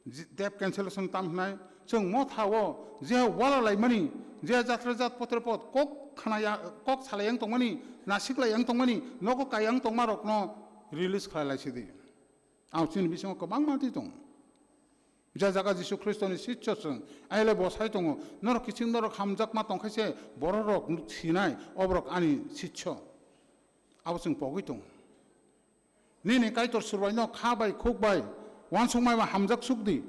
ji-, debt cancellation tam hwnai. Chwng motha o je wala laimani, je jatra jat potre pot kok khanaya, kok salai yang tongmani, nasik lai yang tongmani, nogo kai yang tongma rokno release khlai lai sidi. Ang chini bisingo kwbangma twi tongo. Je jaga Jisu Khristoni sichyo chwng, aile bo sai tongo, norok kiching norok hamjakma tongkhaise, bororok sinai, oborok ani sichyo. Abo chwng pogwi tongo. Nini Kaitor surbaino kha bai, khuk bai, uansukmai bai hamjak suk di.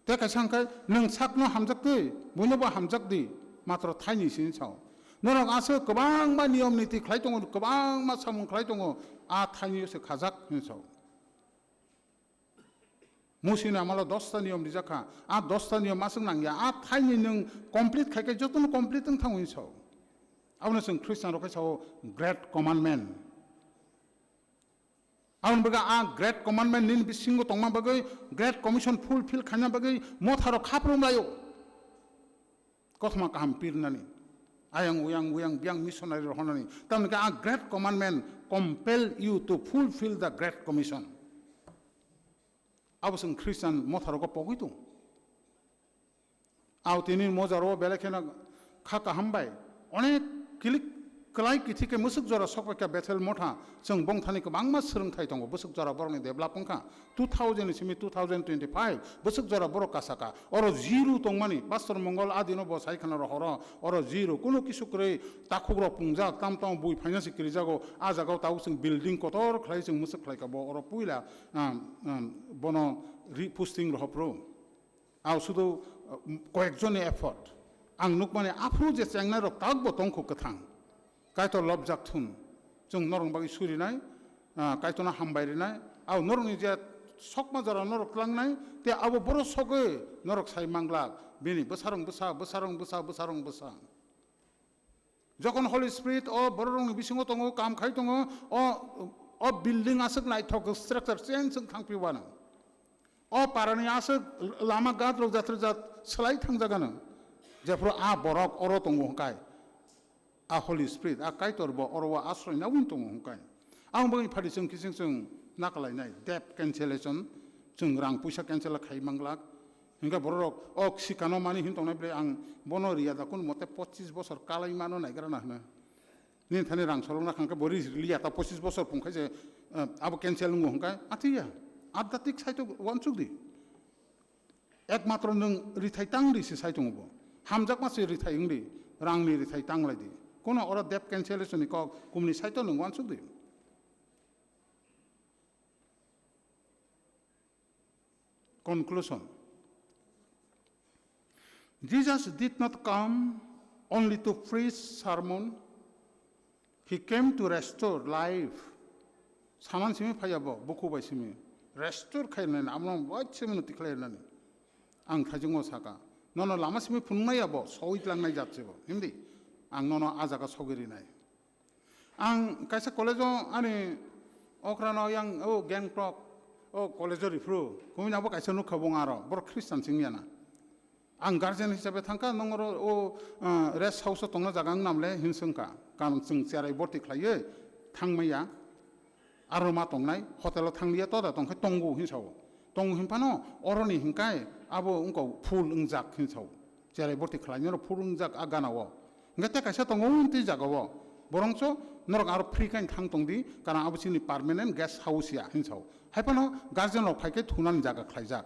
Tei kaisa hwnkhe, nwng sakno hamjak twi, buino bo hamjak di, matro thaini sini sao. Norok aswk kwbangma niyom niti khlai tongo, kwbangma samung khlai tongo, a thainio se khajak hwnwi sao. Musi ni amalo dosta niyom rijak kha. A dosta niyom aswk nang ya. A thaini nwng complete khai khe jotono complete wng thango hinwi sao. Abono chwng Christian rok khe sao great commandment. Aboni bagwi a great commandment nini bisingo tongma bagwi great commission fulfill khaina bagwi motha rok khaprum laio. Kothoma kaham pirnani. Ayang uyang uyang biyang missionary rok honani. Tamni khe a great commandment compel you to fulfill the great commission. Abo chwng Christian motha rogo pogwi tong. Aw tini mojaro belai kheno kha kaham bai onek kilik kwlai kithi khe mwswk jora sokpai kha Bethel motha, chwng bongthani kwbangma swrwngthai tongo, bwswk jora borokni develop wngkha. Two thousand ni simi two thousand twenty-five bwswk jora borok kasaka. Oro zero tongmani Pastor Mongol adino bo sai khana rohoro, oro zero, kuno kisu kwrwi takhukrok pungjak, tam tamo bui phaina se kirijago, a jagao tabuk chwng building kotor khlai chwng mwswk khlaika bo oro puila, um, um, bono ri-, posting rohopro. Aw sudu, uh, koyekjonni effort. Ang nukmani aphuru je chengnai rok tabukbo tongkhu kwthang. Kaitor lobjak thun. Chwng norok bagwi surinai, ah, Kaitorno hambai rinai. Aw norokni je sokma jora norok tlangnai, te abo boro sogwi norok sai manglak. Bini bwsarong bwsa, bwsarong bwsa, bwsarong bwsa. Jokhon Holy Spirit o bororokni bisingo tongo, kam khai tongo, o, o building aswk naithok structure change wng thangphi uanw. O parani aswk lama gat rok jat rok jat swlai thangjaganw. Jephuru a borok oro tongo hwnkhe, a Holy Spirit, a Kaitor bo oro o asroi naiwi tongo hwnkhe. Ang bagwi phadi chwng kising chwng nakalainai, debt cancellation, chwng rang puisa cancel khai manglak. Hingke bororok, "O sikano mani hin tongnai ble ang bono riya da, kun mote pochis bosor kalai mano naigra na," hino. Nini thani rang solong na khangke bo ri liya ta pochis bosor pung khai se, eh, abo cancel wngo hingke, athiya, adhatik saito wansuk di. Ekmatro nwng rithai tang di se sai tongo bo. Hamjakma se rithai wng di, rangni rithai tang lai di. Kono oro debt cancellation ni kok kumni saito nwng wansuk di. Conclusion. Jesus did not come only to preach sermon, he came to restore life. Saman simi phaiya bo, buku bai simi. Restore khai nani, amno bai simi no tikhlai nani. Ang thajingo saka. Nono lama simi phunuknai ya bo, soi tlangnai jat se bo. Himdi, ang nono a jaga sogwi rinai. Ang kaisa college-o ani okrano yang o Gangtok o college-o riphru, kumui abo kaisa nukha bung aro, borok Christian sing yana. Ang guardian hisabe thangkha, nong oro o, ah, rest house-o tongna jaga wng namle hin swngkha, karon chwng cherai borti khlaiwi thangmaya. Aro ma tongnai, hotel-o thangliya, toda tongkhe tongo hin sao. Tongo hin phano, oroni hinkai abo wngkha full wngjak hin sao. Cherai borti khlainai rok phurungjak a gana o. Hingke tei kaisa tongo tei jaga o. Borongso norok aro free kain thang tong di, karon abo chini permanent guest house ya hin sao. Hai phano guardian rok phai khe thunani jaga khlaijak.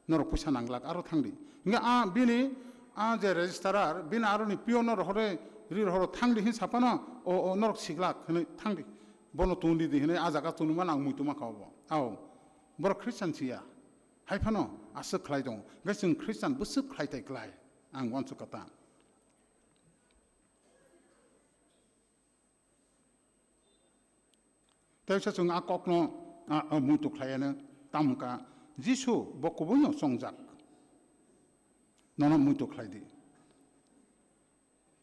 Norok puisa nanglak aro thang di. Hingke a bini a je registrar bini aroni peon no rohore ri rohoro thang di hin sa phano o, o norok siglak hinui thang di. Bono tun di di hinui a jaga tuni mano ang muitu ma kha obo. Ao borok Christian si ya. Hai phano aswk khlai tongo. Hingke chwng Christian bwswk khlai tai klai? Ang uansuk kha ta. Tei se chwng a kokno, a, a, muitu khlaiya no tamo wngkha, Jisu bo kubuino chongjak. Nono muitu khlai di.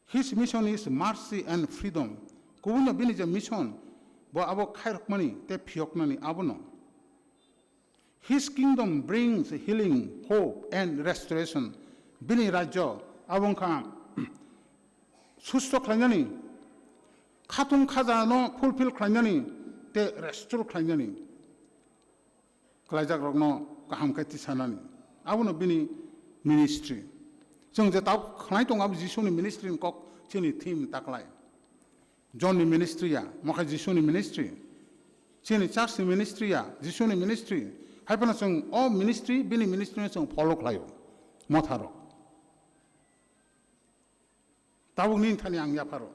His mission is mercy and freedom. Kubui no bini je mission, bo abo khairokmani tei phiyoknani abono. His kingdom brings healing, hope and restoration. Bini rajyo abo wngkha susto khlainani, khatung khaja no fulfill khlainani tei restore khlainani. Kwlaijakrokno kaham khe tisanani. Abono bini ministry. Chwng je tabuk khnai tongo, abo Jisuni ministry ni kok chini theme taklai. John ni ministry ya, mokhe Jisuni ministry. Chini church ni ministry ya, Jisuni ministry. Hai phano chwng o ministry, bini ministry no chwng follow khlaio. Motharok. Tabuk nini thani ang yapharo.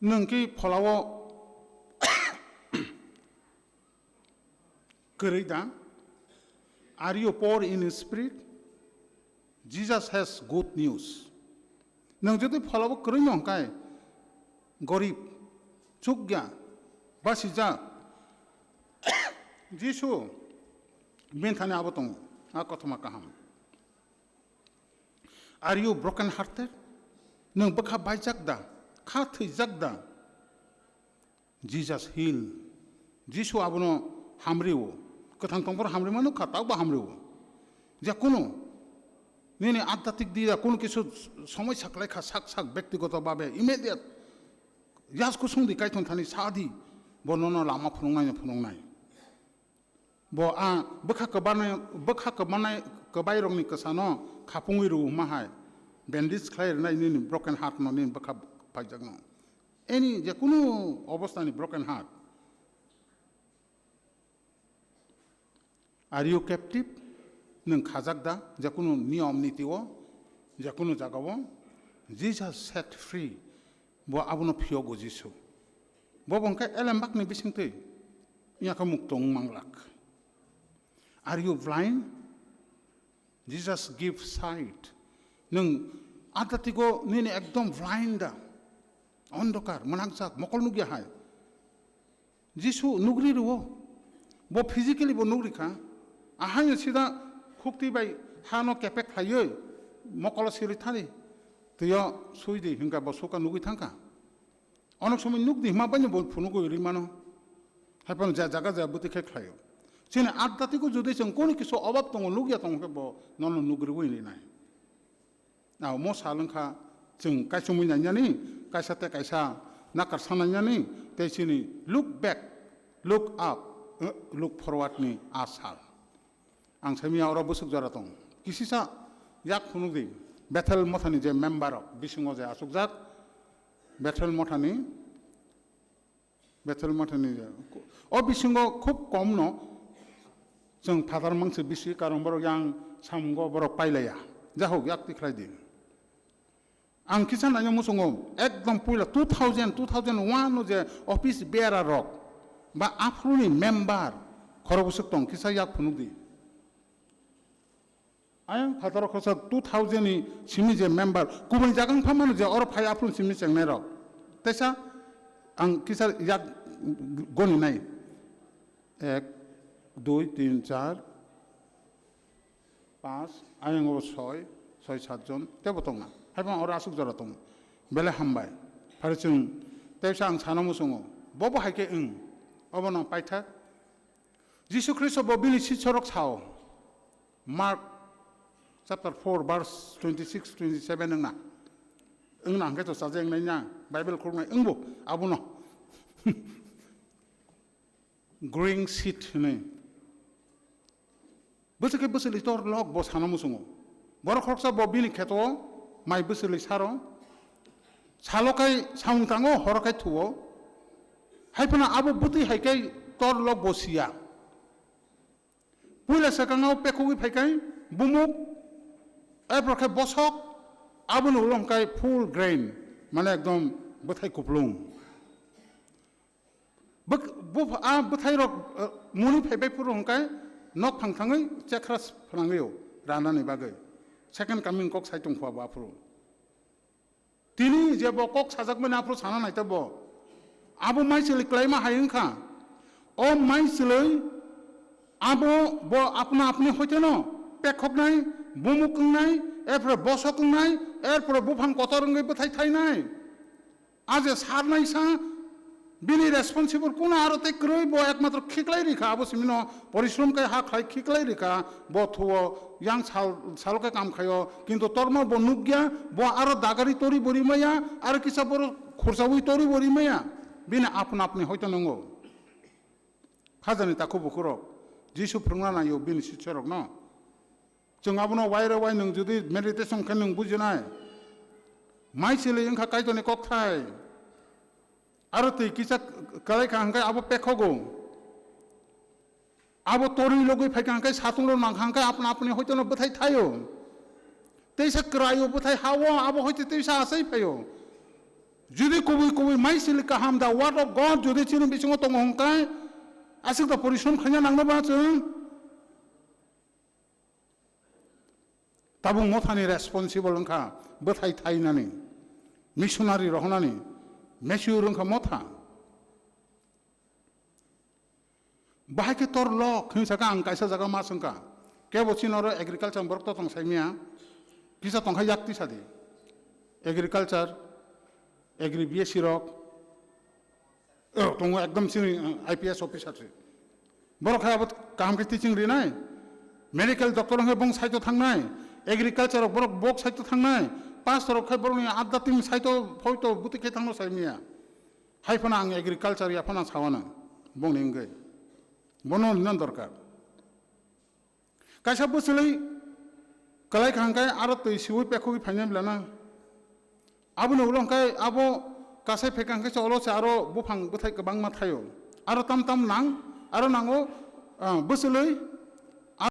Nwng khe pholao kwrwi da? Are you poor in spirit? Jesus has good news. Nwng jodi pholao kwrwi no hwnkhe, gorib, chukya, Basijak. Jisu bini thani abo tongo, a kothoma kaham. Are you broken hearted? Nwng bwkha baijak da? Kha thwijak da? Jesus heal. Jisu abono hamrio. Kwthang tongphuru hamrima nukha, takbo hamrio. Je kunu nini adhyatmik diya kunu kisu somosya kwlai kha, sak sak bektigoto babe, immediate. Yas kusung di kaithon thani sa di. Bo nono lama phunuknai no phunuknai. Bo a bwkha kwbanai, bwkha kwbanai kwbairokni kwsano khapungwi rw hwnma hai. Bandage khlai rwnai nini broken heart no, nini bwkha phaijakno. Any je kunu obostani broken heart. Are you captive? Nwng khajak da? Je kunu niyom niti o, je kunu jaga o, Jesus set free. Bo abono phiyogo Jisu. Bo bo hwnkhe elembakni bisingtwi, yakhe mukto wng manglak. Are you blind? Jesus give sight. Nwng adatigo nini ekdom blind da, ondokar, mwnakjak, mokol nukya hai. Jisu nugri rwo. Bo physically bo nugri kha. Ahaino sida khukti bai hano kepek khlaiwi mokolo sirwi thani. Twiyo sui di hwnka bo suka nugwi thangkha. Onek somoi nuk di hima bai bo phunugwi ri mano. Haiphano ja jaga ja bwtwi khe khlaio. Chini adatigo jodi chwng kunu kisu obab tongo, nukya tongo khe bo nono nugriwi rinai. Amo sal wngkha chwng kaichomwi nainani, kaisa tei kaisa nakarsa nainani, tei chini look back, look up, eh, look forward ni a sal. Ang saimanya oro bwswk jora tong. Kisisa yak phunuk di, Bethel mothani je member rok bisingo je achukjak, Bethel mothani Bethel mothani o bisingo khub kom no chwng phatar mangse bisi, karon borok yang samungo borok pailaiya. Jahok, yak tikhlai di. Ang kisa naina muchungo ekdom puila two thousand, two thousand one no je office bearer rok ba aphuruni member khorok bwswk tong, kisa yak phunuk di. Ayang phataro khoroksa two thousand ni simi je member, kubun jagang pha mano je oro phai aphuru simi chengnai rok. Teisa ang kisa yak goni nai. Ek, dui, tin, char, panch, ayang o soi, soi sat jon, tebo tongna. Haiphano oro asuk jora tongo. Belai hambai. Phare chwng, teisa ang sana muchungo. Bobo hai khe wng. Obo nang paithak. Jisu Khristo bo bini sichorok sao. Mark chapter four verse twenty-six, twenty-seven wngna. Wngna hwnkhe to chajaknai na, Bible khuluknai wngbo abono. Growing seed hwnwi. Bwswk khe bwswlwi tor lok bo sana muchungo. Borok khoroksa bo bini kheto mai bwswlwi saro. Salo kai samung tango, horo kai thuo. Haiphano abo bwtwi hai kai tor lok bo siya. Puila swkangno pekhogwi phaikai bumuk, erpor khe bosok, aboni ulo hwnkhe full grain, mane ekdom bwthai kuplung. Bwk-, buph-, a bwthairok, eh, muni phaibai phuru hwnkhe nok phang thangwi chekhra phnangwi-o ranani bagwi. Second coming kok sai tongkhu abo aphuru. Tini je bo kok sajakmani aphuru sana naita bo. Abo mai chwlwi klaima hai wngkha. O mai chwlwi abo bo apna apni hoiteno pekhoknai, bumuk wngnai, erpore bosok wngnai, erpore buphang kotor wngwi bwthai thainai. A je sarnai sa, bini responsible kuno aro tei kwrwi, bo ekmatro khiklai rikha, abo simino porishrom khe ha khlai khiklai rikha, bo thuo yang sal, salo khe kam khaio, kintu tormo bo nukya, bo aro dagari tori bo rimaya, aro kisa boro khursawi tori bo rimaya, bini apna apni hoito nungo. Khajani takhuk bukhurok, Jisu phwrwngna naio bini sichorokno. Chwng abono waire wai nwng jodi meditation khe nwng bujinai. Mai chwlwi wngkha Kaitorni kokthai. Aro twi kisa kwlai kha hwnkhe abo pekhogo. Abo torwi logwi phai kha hwnkhe satung rok nang kha hwnkhe apna apni hoitono bwthai thaio. Teisa kwraio bwthai hao abo hoite teisa achai phaio. Jodi kubui kubui mai chwlwi kaham the word of God jodi chini bisingo tongo hwnkhe aswk da porishrom khaina nangno ba chwng. Tabuk mothani responsible wngkha bwthai thainani, missionary rohornani, mature wngkha motha. Bahai khe tor lok hwnwi sakha, ang kaisa jaga ma swngkha, kebo chini oro agriculture borok to tong saimaya, kisa tongkha yak tisa di, agriculture, agri B S C rok, oh, tongo ekdom chini, uh, I P S officer se. Borok hai abo kaham khe teaching rinai, medical doctor wngkhe bong saito thangnai, agriculture rok borok bok saito thangnai, pastor rok khai borokni adda tini saito phoito buti khe thangno saimaya. Hai phano ang agriculture ya phano ang sawana, bongni wngwi. Bono nini dorkar. Kaisa bwswlwi kwlai kha hwnkhe aro twi siwi pekhogwi phainai bwlana. Aboni ulo hwnkhe abo kasai phekha hwnkhe se olo se aro buphang bwthai kwbangma thaio. Aro tam tam nang, aro nango, ah, bwswlwi